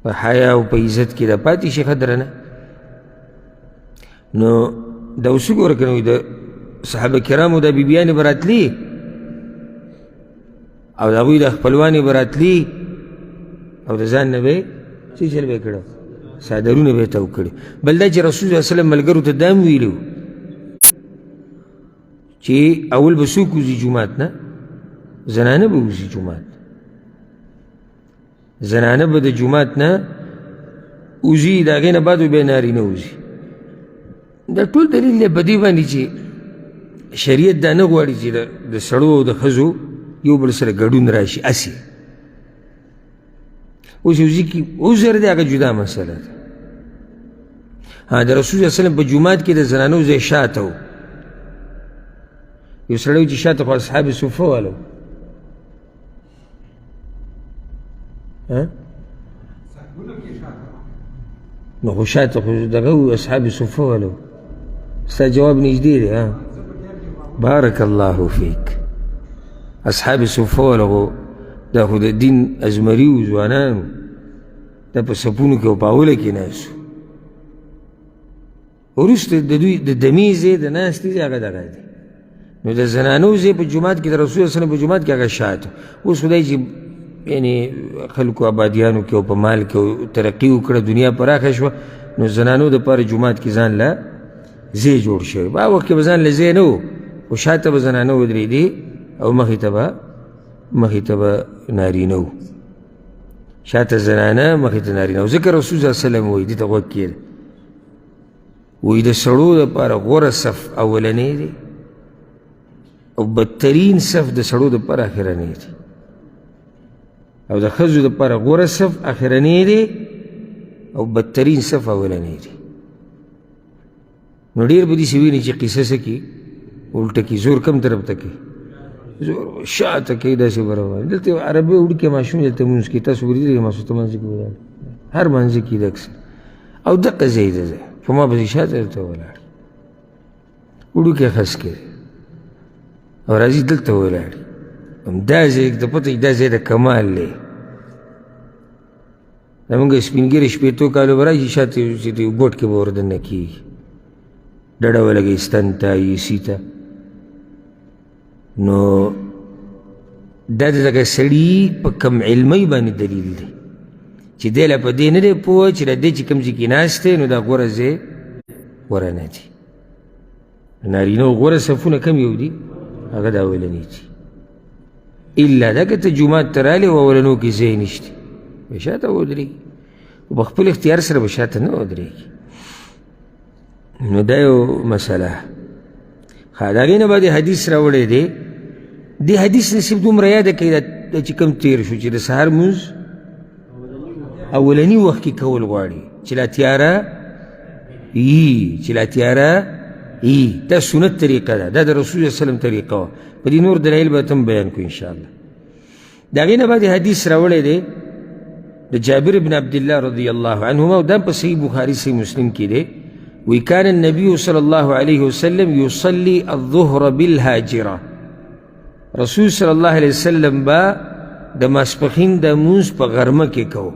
په حیا او په عزت کې دا پاتې شي ښه درنه. نو دا اوس وګوره که نه، د صحابه کرامو دا بیبیانې به راتلې او د هغوی د خپلوانې به راتلې او د ځان نه به یې څه چل به یې کړی، څادرونه به یې تاو کړي. بل دا چې رسول الله وسلم ملګرو ته دا هم ویلي وو چې اول به څوک وځي جومات نه؟ زنانه به وځي جومات، زنانه به د جومات نه وځي، د هغې نه بعد به بیا نارینه وځي. دا ټول دلیل دی په دې باندې چې شریعت دا نه غواړي چې د سړو او د ښځو یو بل سره ګډون راشي. هسې اوس یو ځای کې عذر دی، هغه جدا مسله ده. ها، د رسول الله وسلم په جومات کې د زنانو ځای شاته و، یو سړی و چې شاته خو اصحاب صفه والو، نو خو شاته خو دغه وو اصحاب صفه والو. ستا جواب نږدې دی. ها، بارک الله فیک. اصحاب صفه والو خو دا خو د دین ازمري وو، ځوانان وو، دا په صفونو کې او په اوله کې ناست وو. وروسته د دوی د دمې ځای د ناستې ځای هغه دغه دی. نو د زنانو ځای په جومات کې د رسول الله صلی په جومات کې هغه شاته. اوس خدای چې یعنې خلکو آبادیانو کې او په مال کې ترقي وکړه، دنیا پراخه شوه، نو زنانو دپاره جومات کې ځان له ځای جوړ شوی. په هغه وخت کې به ځان له ځای نه و، خو شاته به زنانه ودرېدې او مخې ته به نارینه وو. شاته زنانه، مخې ته نارینه وو. ځکه رسول صلی الله علیه وسلم وایي، دې ته غوږ کښېږده، وایي د سړو دپاره غوره صف اولنی دی او بدترین صف د سړو دپاره اخرنی دی، او د ښځو دپاره غوره صف اخرنی دی او بدترین صف اولنی دی. نو ډېر به داسې ویني چې قصه څه کړي، الټه کړي، زور کم طرف ته کوي، زور شاته کوي، داسې به روان. دلته یو عربي وړوکی ماشوم دلته لمونځ کوي، تاسو به لیدلی ماسوته لمانځه کې ولاړ، هر لمانځه کې دی اکثر، او دقه ځای دی، ځای په ما پسې شاته دلته ولاړ، وړوکی خسکی دی او راځي دلته ولاړ. همدا ځای د پته دا ځای د کمال دی. زمونږ سپین ږیري 60 کالو به راشي، شاته چې د ګوټ کې به وردننه کېږي، ډډه ولګوي ستن ته، ایسي ته. نو دا د دغه سړي په کم علمۍ باندې دلیل دی چې دی لا په دې نه دی پوه چې د دې چې کوم ځای کې ناست دی نو دا غوره ځای غوره نه دی. نارینه غوره صفونه کم یو دي، هغه د اولني دي. الا دا که ته جومات ته رالې او اولنو کې ځای نشته، به شاته ودرېږي، په خپل اختیار سره به شاته نه ودرېږي. نو دا یو مسله. ښه، د هغې نه بعد حدیث راوړی دی. دې حدیث نصیب دومره یاده کړئ دا چې کوم تېر شو چې د سهار لمونځ اولني وخت کې کول غواړي چې لا تیاره یي، چې لا تیاره یي. دا سنت طریقه ده، دا د رسول الله وسلم طریقه وه. په دې نور دلایل به ته هم بیان کړو انشاءالله. د هغې نه بعد حدیث راوړی دی د جابر بن عبدالله رضی الله عنهما، او دا په صحیح بخاري صحیح مسلم کې دی. وی کان النبي صلی الله علیه وسلم یصلي الظهر بالهاجره. رسول صلی الله علیه وسلم با د ماسپښین د مونځ په غرمه کې کو.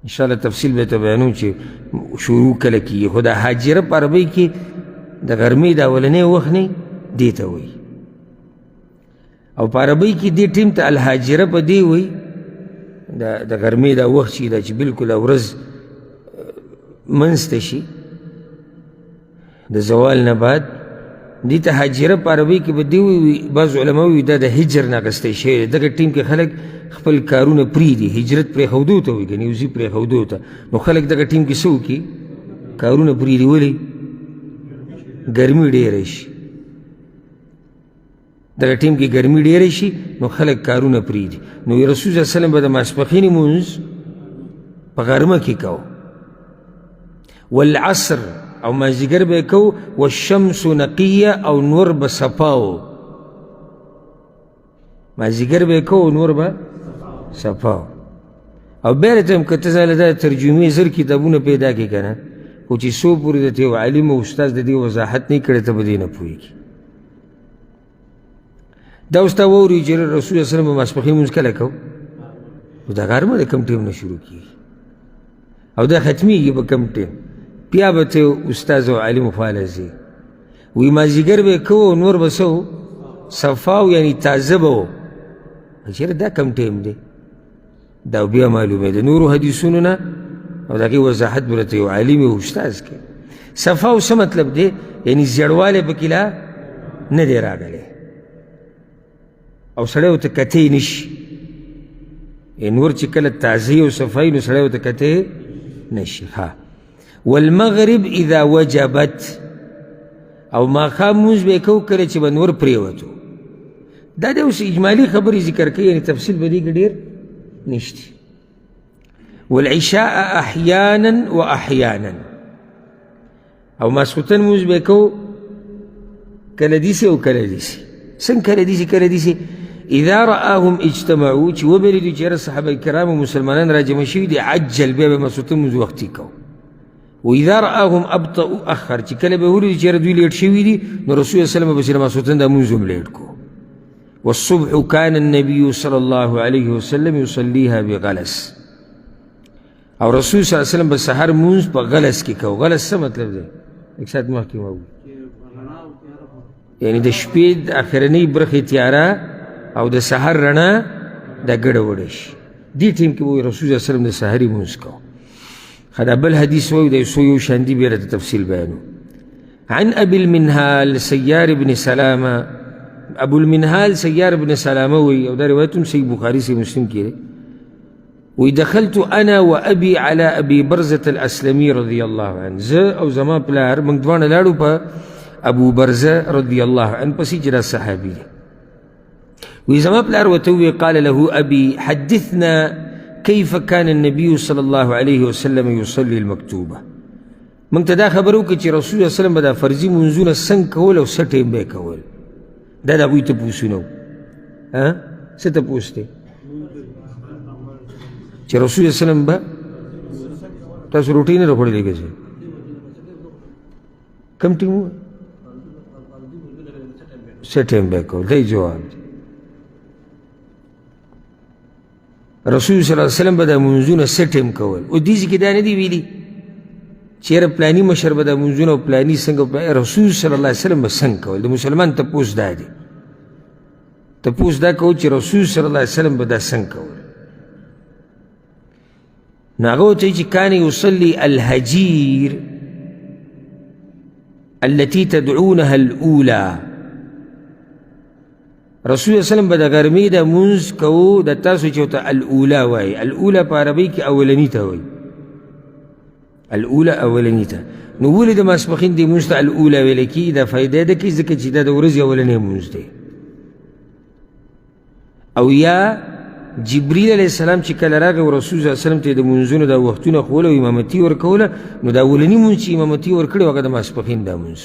انشاءالله تفصیل به ته بیانوم چې شروع کله کېږي. خو د هاجره په عربۍ کې د غرمې د اولنی وخت نه دې ته وایي، او په عربۍ کې دې ټیم ته الهاجره په دې وایي د غرمې دا وخت چې دا چې بالکل ورځ منځ ته شي د زوال نه بعد، دې ته هاجره په عربۍ کې به دې وایي. بعض علما وایي دا د هجر نه اخیستی شوی دی. دغه ټیم کې خلک خپل کارونه پرېږدي، هجرت پرېښودو ته وایي که نه، یو ځای پرېښودو ته. نو خلک دغه ټیم کې څه وکړي؟ کارونه پرېږدي. ولې؟ ګرمي ډېره شي. دغه ټیم کې ګرمي ډېره شي نو خلک کارونه پرېږدي. نو رسول صلی الله علیه وسلم به د ماسپښینې لمونځ په غرمه کې کوو، والعصر او مازدیګر به یې کوو، والشمس نقیه او نور به صفا و. مازدیګر به یې کوو، نور به صفا و. او بیا راته هم که ته ځان له دا ترجمې زر کتابونه پیدا کړې که نه، خو چې څو پورې درته یو عالم او استاد د دې وضاحت نه کړی ته به دې نه پوهېږي. دا اوس تا واوري چې رسول الله صلی الله علیه وسلم به ماسپښین لمونځ کله کوو، نو دا غرمه د کوم ټیم نه شروع کېږي او دا ختمېږي په کوم ټیم، بیا به ته استاد او عالم خواله ځې. وایي مازدیګر به یې کوو او نور به څه و؟ صفا و، یعنې تازه به و. چېرې دا کوم ټیم دی؟ دا بیا معلومه ده نورو حدیثونو نه، او د هغې وضاحت به راته یو عالم او استاد کوي. صفا او څه مطلب دی؟ یعنې زیړوالی پکې لا نه دی راغلی او سړی ورته کتی نه شي. نور چې کله تازه او صفا وي نو سړی ورته کتی نه شي. ښه، والمغرب اذا وجبت، او ماښام لمونځ به یې کوو کله چې به نور پرېوتو. دا د اوس اجمالي خبرې ذکر کوي، یعنې تفصیل به دې کې ډېر نشته. والعشاء احیانا و احیانا، او ماسخوتن لمونځ به یې کوو کله داسې او کله داسې. څنګه کله داسې کله داسې؟ اذا رآهم اجتمعوا، چې وبه لیدو چې یاره صحابه کرام او مسلمانان راجمع شوي دي، عجل، بیا به ماسخوتن لمونځ وختي کوو. و اذا رآهم ابطأوا اخر، چې کله به ولیدو چې یاره دوی لیټ شوي دي نو رسول الله صلی الله علیه وسلم به پسې د ماسخوتن دا لمونځ هم لیټ کو. والصبح كان النبي صلى الله عليه وسلم يصليها بغلس، او رسول صلی الله علیه وسلم به سحر لمونځ په غلس کې کوو. غلس څه مطلب دی؟ یک ساعت مخکې ما وویل، یعنې د شپې د اخرنۍ برخې تیاره او د سحر رڼا دا ګډه وډه شي. دې ټیم کې به رسول صلی الله علیه وسلم د سحري لمونځ کوو. ښه، دا بل حدیث وایو، د څو یو شان دي، بیا راته تفصیل بیانو. عن ابي المنهال سيار بن سلامه، ابو المنهال سيار بن سلامه وایي، او دا روایت هم صحیح بخاري صحیح مسلم کې دی. وی دخلت انا وابي على ابي برزه الاسلمي رضي الله عنه، زه او زما پلار موږ دواړه لاړو په ابو برزه رضي الله عنه پسې چې دا صحابي دی. وی زما پلار ورته وویل، قال له ابي حدثنا كيف كان النبي صلى الله عليه وسلم يصلي المكتوبه. موږ ته دا خبره وکړه چې رسول الله صلی الله علیه وسلم به دا فرضي لمونځونه څنګه کول او څه ټایم به یې کول. دا د هغوی تپوسونه وو. څه تپوس دی چې رسول الله صلی الله علیه وسلم به تاسو روټۍ نه ده خوړلې که څه؟ کوم ټیم وو؟ څه ټایم به یې کول؟ دی جواب دی. رسول صلی الله علیه وسلم به دا مونځونه څه ټایم کول؟ او دې ځای کې دا نه دي ویلي چې یاره پلاني مشر به دا مونځونه او پلاني څنګه، رسول صلی الله علیه وسلم به څنګه کول؟ د مسلمان تپوس دا دی، تپوس دا کوو چې رسول صلی الله علیه وسلم به دا څنګه کول. نو هغه ورته وایي چې کان یصلي الهجیر التي تدعونها الاولى. رسول الله وسلم به د غرمې د مونځ کوو د تاسو چې ورته الاولا وایي. الاولا په عربۍ کې اولني ته وایي، الاولا اولني ته. نو ولې د ماسپښین دې مونځ ته الاولا ویل کېږي؟ دا فایده ده کوي ځکه چې دا د ورځې اولنی مونځ دی. او یا جبریل علیه السلام چې کله راغی او رسول صلی الله علیه وسلم ته د مونځونو دا وختونه ښوول او امامتي ورکوله، نو دا اولني مونځ چې امامتي ورکړی هغه د ماسپښین دا مونځ.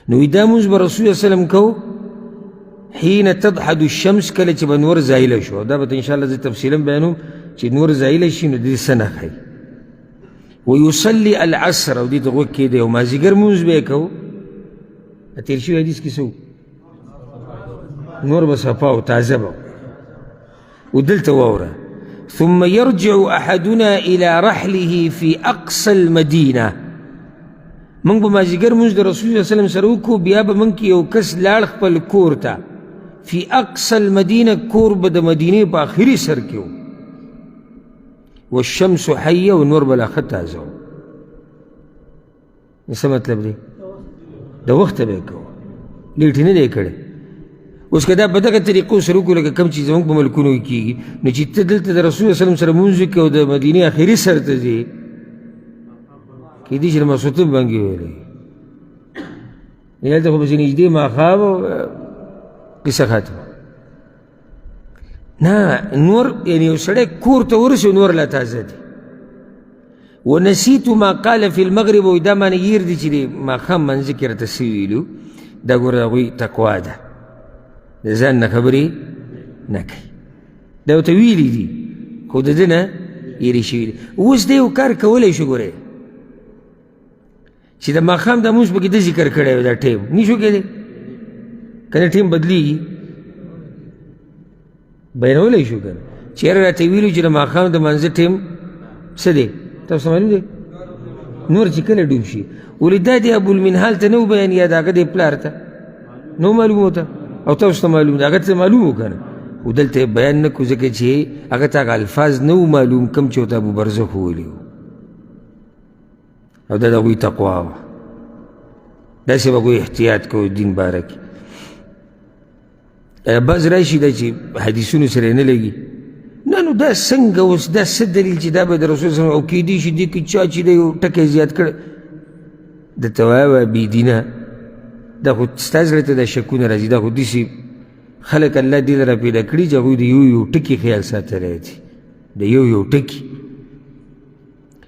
نو دا مونځ به رسول الله وسلم کو حين تضحد الشمس، کله چې به نور زایله شو. دا به انشاءالله زه تفصیلا بیانوم چې نور زایله شي نو دې څه نه ښایي. ویصلي العصر، او دې ته غوږ کېدی او مازدیګر مونځ به یې کوو. تېر شوي حدیث کې څه؟ نور به صفا او تازه به. ودلته واوره، ثم يرجع أحدنا إلى رحله في أقصى المدينة. موږ به مازدیګر مونځ د رسول الله وسلم سره وکړو، بیا به موږ کې یو کس لاړ خپل کور ته فی اقصى المدینه، کور به د مدینې په آخري سر کې و، والشمس حیه، او نور به لا ښه تازه و. څه مطلب دی؟ د وخته به یې کوو، لیټ نه دی کړی. اوس که دا په دغه طریقو سره وکړو لکه کوم چې زموږ په ملکونو کې کېږي، نو چې ته دلته د رسول الله وسلم سره مونځ وکړې او د مدینې اخري سر ته ځې، کېدای شي د ماسخوتن بانګې ویلی، هلته خو پسې نږدې ماښام قصه ختمه. نه نور یعنی یو سړی کور ته ورسي نور لا تازه دی. ونسیت ما قال فی المغرب، او دا معنی هېر دي چې د ماښام منځ کې راته څه ویلو. دا ګوره د هغوی تقوا ده، د ځان نه خبرې نه کوي. دا ورته ویلي دي خو د ده نه هېرې شوي دي. اوس دی یو کار کولی شو ګورې چې د ماښام د مونځ پکې ده ذکر کړی دا ټایم نشو کېدی که نه ټایم بدلېږي، بیانولی شو که نه چې یاره راته ویلو چې د ماښام د مانځه ټایم څه دی، تاسو معلوم دی نور چې کله ډوب شي. ولې دا دی ابوالمنهال ته نه و بیان یا د هغه دی پلار ته نو معلوم ورته او تاسو ته معلوم دی، هغه ته معلوم و که نه. خو دلته یې بیان نه کړو ځکه چې هغه ته هغه الفاظ نه وو معلوم کوم چې ورته ابوبرزه ښوولي وو، او دا د هغوی تقوا وه. داسې به هغوی احتیاط کوو دین باره کې. بعض راشي دا چې حدیثونو سره نه لګي، نه نو دا څنګه اوس دا څه دلیل چې دا به د رسول صلی او کېدی شي دې کې چا چې دی یو ټکی زیات کړی. درته وایه بې دینه، دا خو ستا زړه ته دا شکونه راځي. دا خو داسې خلک الله دې لره پیدا کړي چې هغوی د یو یو ټکي خیال ساتلی دی، د یو یو ټکي.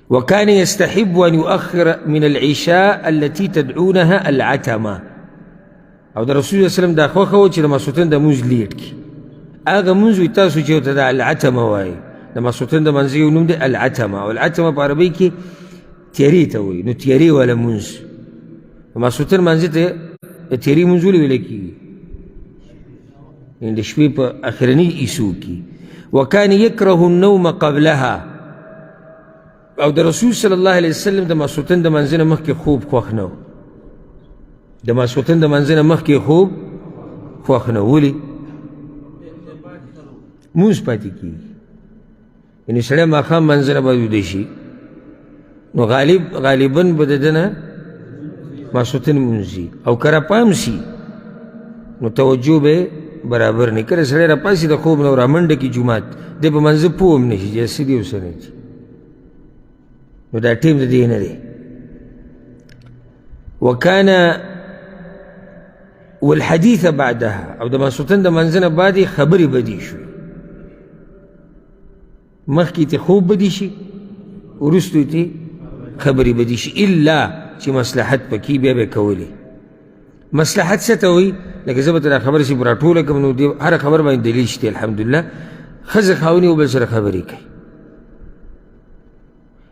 وكان يستحب أن يؤخر من العشاء التي تدعونها العتمة. او د رسول الله وسلم دا خوښه وه چې د ماسخوتن د مونځ لیټ کړي. هغه مونځ وي تاسو چې ورته د العتمه وایي، د ماسخوتن د مانځه یو نوم دی العتمه، او العتمه په عربۍ کې تیارې ته وایي. نو تیارې والا مونځ د ماسخوتن مانځه ته د تیارې مونځ ولې ویل کېږي؟ یعنې د شپې په اخرني حصو کې. وکان یکره النوم قبلها، او د رسول صلی الله علیه وسلم د ماسخوتن د مانځه نه مخکې خوب خوښ نه و. د ماسخوتن د مانځه نه مخکې خوب خوښ نه. ولې؟ مونځ پاتې کېږي. یعنې سړی ماښام مانځه نه باید ویده شي، نو غالبا به د ده نه ماسخوتن مونځ ځي، او که راپام سي نو توجه به برابر نه. کله سړی راپاڅي د خوب نه او رامنډه کړي جومات، دی په مانځه پوه هم نه شي چې څه دي او څه نه دي. نو دا ټیم د دې نه دی. وکان والحديث بعدها، او د ماسوتن د منځنه بعد خبرې بدې شوې، مخکې ته خوب بدې شي، وروستو ته خبرې بدې شي، الا چې مصلحت پکې بیا به کولې. مصلحت څه ته وایي؟ لکه زه به ته دا خبره چې راټوله کړم، نو دې هره خبره باندې دلیل شته الحمدلله. ښځه خاوند یو بل سره خبرې کوي.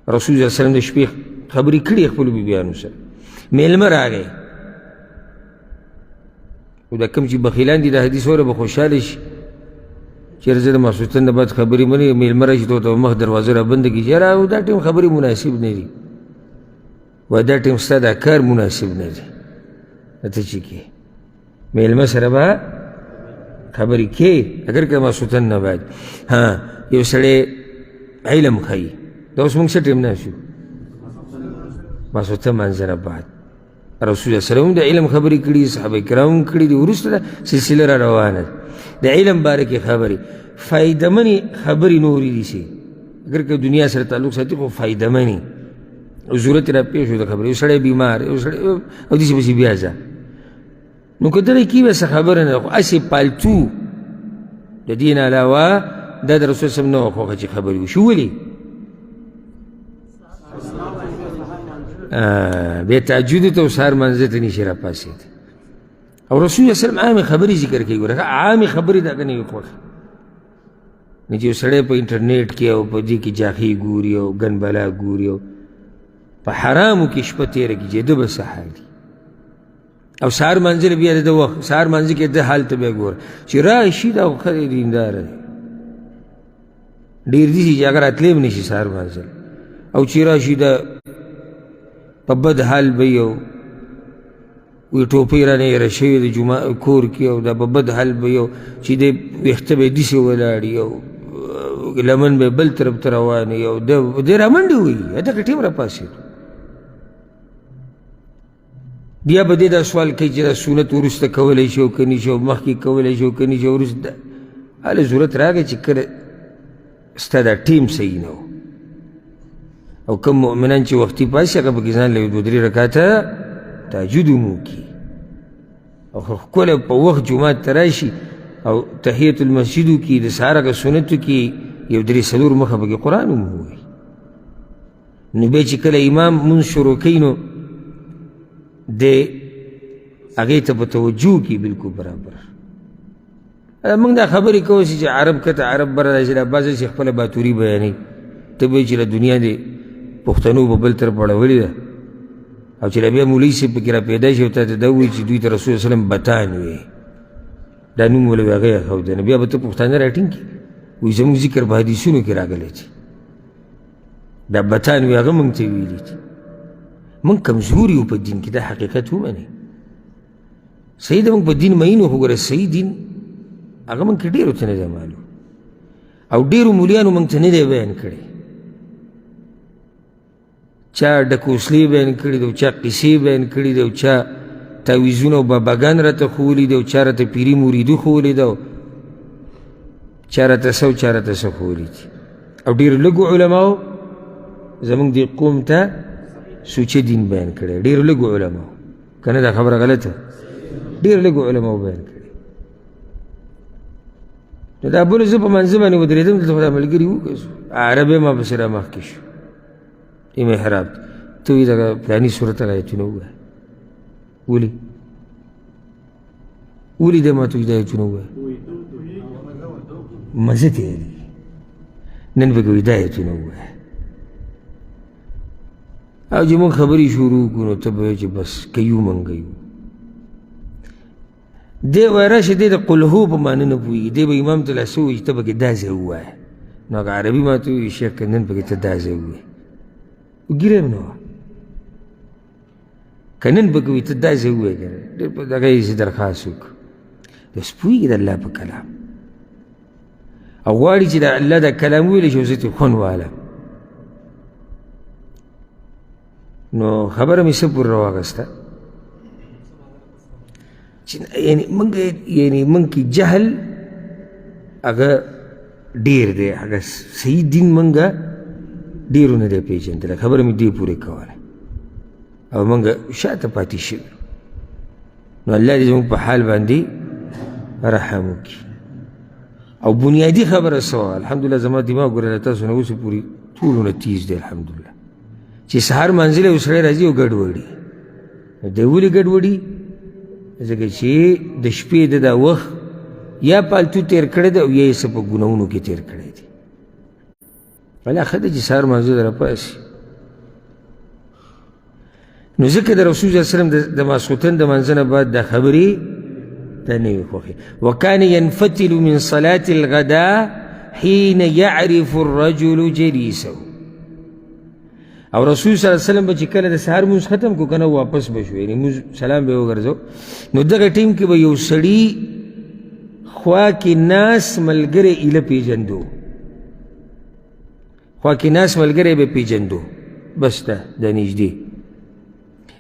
رسول الله صلی الله علیه وسلم د شپې خبرې کړې خپلو بیبیانو سره. میلمه راغی، او دا کوم چې بخیلان دي د حدیث وره به خوشحاله شي چېرې زه د ماسخوتن نه بعد خبرې منې، مېلمه راشي ته ورته مخ دروازه را بنده کړي، یاره دا ټایم خبرې مناسب نه دي، وایي دا ټایم ستا دا کار مناسب نه دی، ته چې کې مېلمه سره به خبرې کې اګر که ماسخوتن نه بعد. ها یو سړی علم ښیي، دا اوس موږ څه ټایم ناست یو؟ ماسخوتن لمانځه نه بعد رسول الله صلی الله علیه وسلم د علم خبرې کړي، صحابه کرام هم کړي دي، وروسته دا سلسله را روانه ده د علم باره کې خبرې، فایدهمنې خبرې نورې دي چې اګر که دنیا سره تعلق ساتي خو فایدهمنې ضرورت را پېښ شو د خبرې. یو سړی بیمار، یو سړی او داسې پسې بیا ځه، نو که دغه کې به څه خبره نه، خو هسې پالتو د دې نه علاوه دا د رسول صلی الله علیه وسلم نه وه خوښه چې خبرې وشي. ولې؟ بیا تهجد ته او سهار لمانځه ته نشي راپاڅېدی. او رسول الله صلی الله علیه وسلم عامې خبرې ذکر کوي، ګوره عامې خبرې د هغه نه وي خوښې. نو چې یو سړی په انټرنیټ کې او په دې کې جاخې ګوري او ګن بلا ګوري او په حرامو کې شپه تېره کړي، چې ده به څه حال دي؟ او سهار لمانځه له بیا د ده وخت سهار لمانځه کې ده حال ته بیا ګوره چې راشي، دا خو ښه دی دینداره دی، ډېر دي چې هغه راتلی هم نه شي سهار لمانځه، او چې راشي دا په بد حال به یې او وایي ټوپۍ رانه هېره شوې د جمعه کور کې، او دا په بد حال به یې او چې دی ویښته به یې داسې ولاړ وي او لمن به یې بل طرف ته روان وي او دی رامنډې وهي، دغه ټیم راپاڅېدو. بیا به دې دا سوال کوي چې دا سنت وروسته کولی شي او که نه شي، او مخکې کولی شي او که نه شي، وروسته هله ضرورت راغی چې کله ستا دا ټیم صحیح نه و. او کوم مؤمنان چې وختي پاڅي هغه پکې ځان له یو دوه درې رکعته تهجد هم وکړي، او ښکلی په وخت جومات ته راشي او تحیت المسجد وکړي، د سهار هغه سنت وکړي، یو درې څلور مخه پکې قرآن هم ووایي. نو بیا چې کله امام مونځ شروع کوي نو دی هغې ته په توجه کې بالکل برابر. موږ دا خبرې کوو چې عرب کته عرب بره راځي، دا بعضې چې خپله باتوري بیانوي، ته به چې له دنیا دې پښتنو په بل طرف اړولې ده، او چې بیا مولوي صاحب پکې را پیدا شي او تا ته دا ووایي چې دوی ته رسول الله وسلم بتان وي، دا نوم ولوي هغه یې ښودی، نو بیا به ته پښتانه راټینګ کړي، وایي زموږ ذکر په حدیثونو کې راغلی چې دا بتان وي، هغه موږ ته ویلي دي. موږ کمزوري یو په دین کې، دا حقیقت ومنئ. صحیح ده موږ په دین مین یو، خو ګوره صحیح دین هغه موږ کې ډېرو ته نه دی معلوم، او ډېرو مولیانو موږ ته نه دی بیان کړی. چا ډکوسلې بیان کړي دي، او چا قصې بیان کړي دي، او چا تعویذونه او باباګان راته ښوولي دي، او چا راته پیري مریدي ښوولې ده، او چا راته څه او چا راته څه ښوولي دي. او ډېرو لږو علماو زموږ دې قوم ته سوچه دین بیان کړی، ډېرو لږو علماو، که نه دا خبره غلطه، ډېر لږو علماو بیان کړی. نو دا بله زه په منځ باندې ودرېدم، دلته خو دا ملګري وو، عربی ما پسې را مخکې شو، ای محراب ته وایي دغه فلاني سورت هغه ایتونه ووایه. ولې؟ ولې دی ما ته وایي دا ایتونه ووایه؟ مزه تېرېږي. نن به کوي دا ایتونه ووایه. او چې موږ خبرې شروع کړو نو ته به وایې چې بس که یو مونږ یو. دی وایي راشه، دی د قلهو په معنی نه پوهېږي، دی به امام ته لا څه ووایي چې ته پکې دا ځای ووایه. نو هغه عربي ما ته ووایي شیخ که نن پکې ته دا ځای ووایې، ږیره یې هم نه وه، که نن پکې وایي ته دا ځای ووایه، که نه ډېر په دغه یې ځې درخواست وکړو. دی اوس پوهېږي د الله په کلام او غواړي چې د الله د کلام وویلی شي او زه ترې خوند والم. نو خبره مې څه پورې راواخیسته چې یعنې موږ یعنې موږ کې جهل هغه ډېر دی، هغه صحیح دین موږ ډېرو نه دی پېژندلی. خبره مې دې پورې کوله او موږ شاته پاتې شوي. نو الله دې زموږ په حال باندې رحم وکړي. او بنیادي خبره څه وه؟ الحمدلله زما دماغ ګوره له تاسو نه اوسه پورې ټولو نه تیز دی الحمدلله. چې سهار منزل یو سړی راځي او ګډوډي، دی ولې ګډوډي؟ ځکه چې د شپې د دا وخت یا پالتو تېر کړی دی او یا یې څه په ګناهونو کې تېر کړی دی. ولا ښه ده چې سهار لمانځه ته راپاڅي. نو ځکه د رسول الله صلی الله علیه وسلم د ماسخوتن د لمانځه نه بعد دا خبرې دا نه وي خوښې. وکان ينفتل من صلاة الغداء حين يعرف الرجل جليسه. او رسول صلی الله علیه وسلم به چې کله د سهار لمونځ ختم کړو که نه واپس به شو، یعنې لمونځ سلام به یې وګرځو، نو دغه ټیم کې به یو سړي خوا کې ناس ملګری ایله پېژندو، خوا کې ناس ملګری به پېژندو، بس ده د نږدې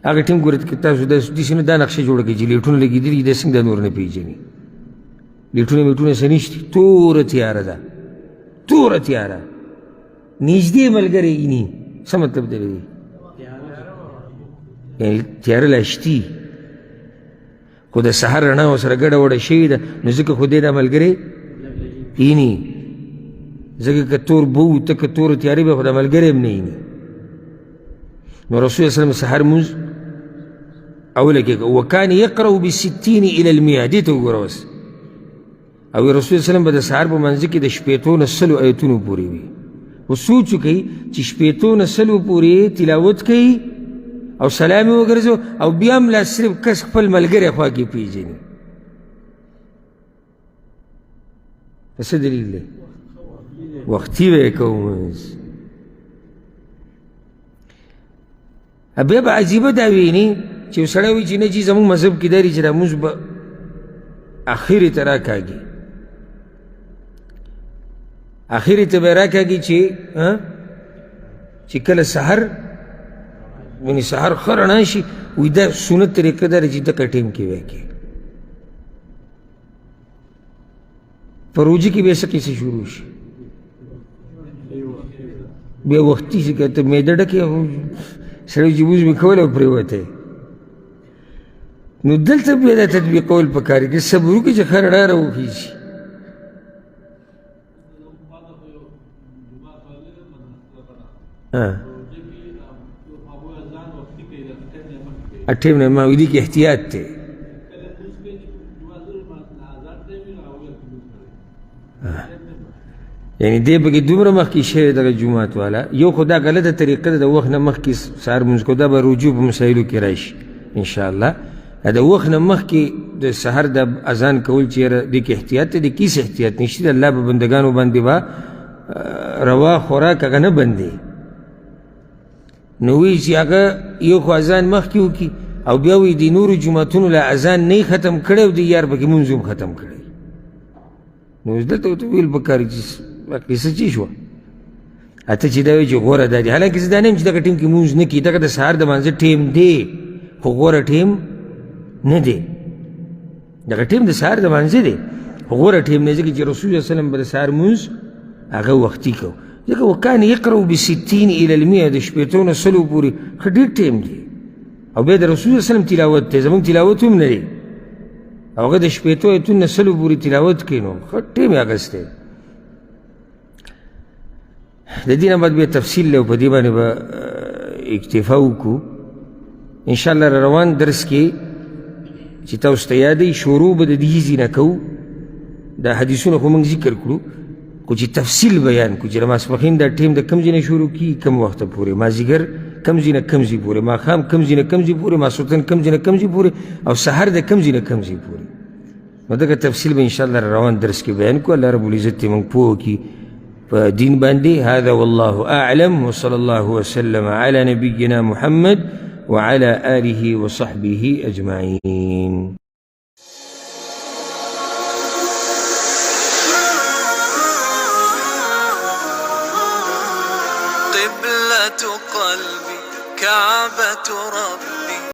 هغه ټیم. ګوره که تاسو داسې نه دا نقشه جوړه کړئ چې لیټونه لګېدلي دي، دا څنګه دا نور نه پېژني، لیټونه میټونه څه نشتي، توره تیاره ده، توره تیاره، نږدې ملګری ایني. څه مطلب دی؟ یعنې تیاره لا شتي خو د سهار رڼا ورسره ګډه وډه شوې ده، نو ځکه خو دی دا ملګری ایني، ځکه که تور بو ته که توره تیارې به خو دا ملګری هم نه ایني. نو رسول الله صلی سهار لمونځ اوله کې وکان یقرأ بستین الی المئة، دې ته وګوره اوس. او رسول الله وسلم به د سهار په منځ کې د 60 نه 100 ایتونو پورې وي. خو سوچ وکړئ چې 60 نه 100 پورې تلاوت کوي او سلام یې وګرځو او بیا هم لا صرف کس خپل ملګری خوا کې پېژني. څه دلیل دی؟ وختي به یې کوو. بیا به عجیبه دا ویني چې یو سړی وایي چې نه جي زموږ مذهب کې دا دي چې دا مونځ به اخرې ته راکاږي، اخرې ته به راکاږي چې کله سحر یعنې سحر ښه رڼا شي، وایي دا سنت طریقه دا ده چې دغه ټایم کې به کوي. په روژه کې بیا څه قصې شروع شي، بیا وختي شي که ته معده ډکې سړی چې لمونځ مې کولی او پرېوتی. نو دلته بیا دا تطبیقول پکار دي، صبر وکړي چې ښه رڼا راوخیژي. ټیم نه ما دې کې احتیاط دی. یعنی دې پکې دومره مخکې شوی دغه جومات والا، یو خو دا غلطه طریقه ده د وخت نه مخکې سهار لمونځ کو، دا به رجوع په مسایلو کې راشي انشاءالله. د وخت نه مخکې د سهار د اذان کول چې یاره دې کې احتیاط دی، دې کې هېڅ احتیاط نشته. د الله په بندګانو باندې به روا خوراک هغه نه بندي. نو وایي چې هغه یو خو اذان مخکې وکړي او بیا وایي د نورو جوماتونو له اذان نه ختم کړی او د یار پکې مونځ هم ختم کړی. نو اوس دلته ورته ویل پکار چې قصه چې شوه، اته چې دا وایي چې غوره دا دی، حالانکه زه دا نه یم چې دغه ټیم کې مونځ نه کړي، دغه د سهار د مانځه ټیم دی خو غوره ټیم نه دی، دغه ټیم د سهار د مانځه دی خو غوره ټیم نه، ځکه چې رسول الله صلی الله علیه وسلم به د سهار مونځ هغه وختي کو، ځکه وکان یقرأ بستین الی المئة، د 60 نه 100 پورې ښه ډېر ټیم دی. او بیا د رسول الله صلی الله علیه وسلم تلاوت دی، زموږ تلاوت هم نه دی، او هغه د 60 ایتونو نه 100 پورې تلاوت کوي، نو ښه ټیم یې اخیستی. د دې نه بعد بیا تفصیل دی او په دې باندې به اکتفا وکړو انشاءالله. روان درس کې چې تاسو ته یادوي شروع به د دې ځای نه کوو. دا حدیثونه خو موږ ذکر کړو، خو چې تفصیل بیان کړو چې د ماسپښین دا ټیم د کوم ځای نه شروع کېږي کوم وخته پورې، مازدیګر کوم ځای نه کوم ځای پورې، ماښام کوم ځای نه کوم ځای پورې، ماسخوتن کوم ځای نه کوم ځای پورې، او سحر د کوم ځای نه کوم ځای پورې. نو دغه تفصیل به انشاءالله روان درس کې بیان کړو. الله رب العزت دې موږ پوه کړي په دین باندې. هذا والله أعلم، وصلى الله وسلم على نبينا محمد وعلى آله وصحبه أجمعين. قبلة قلبي كعبة ربي.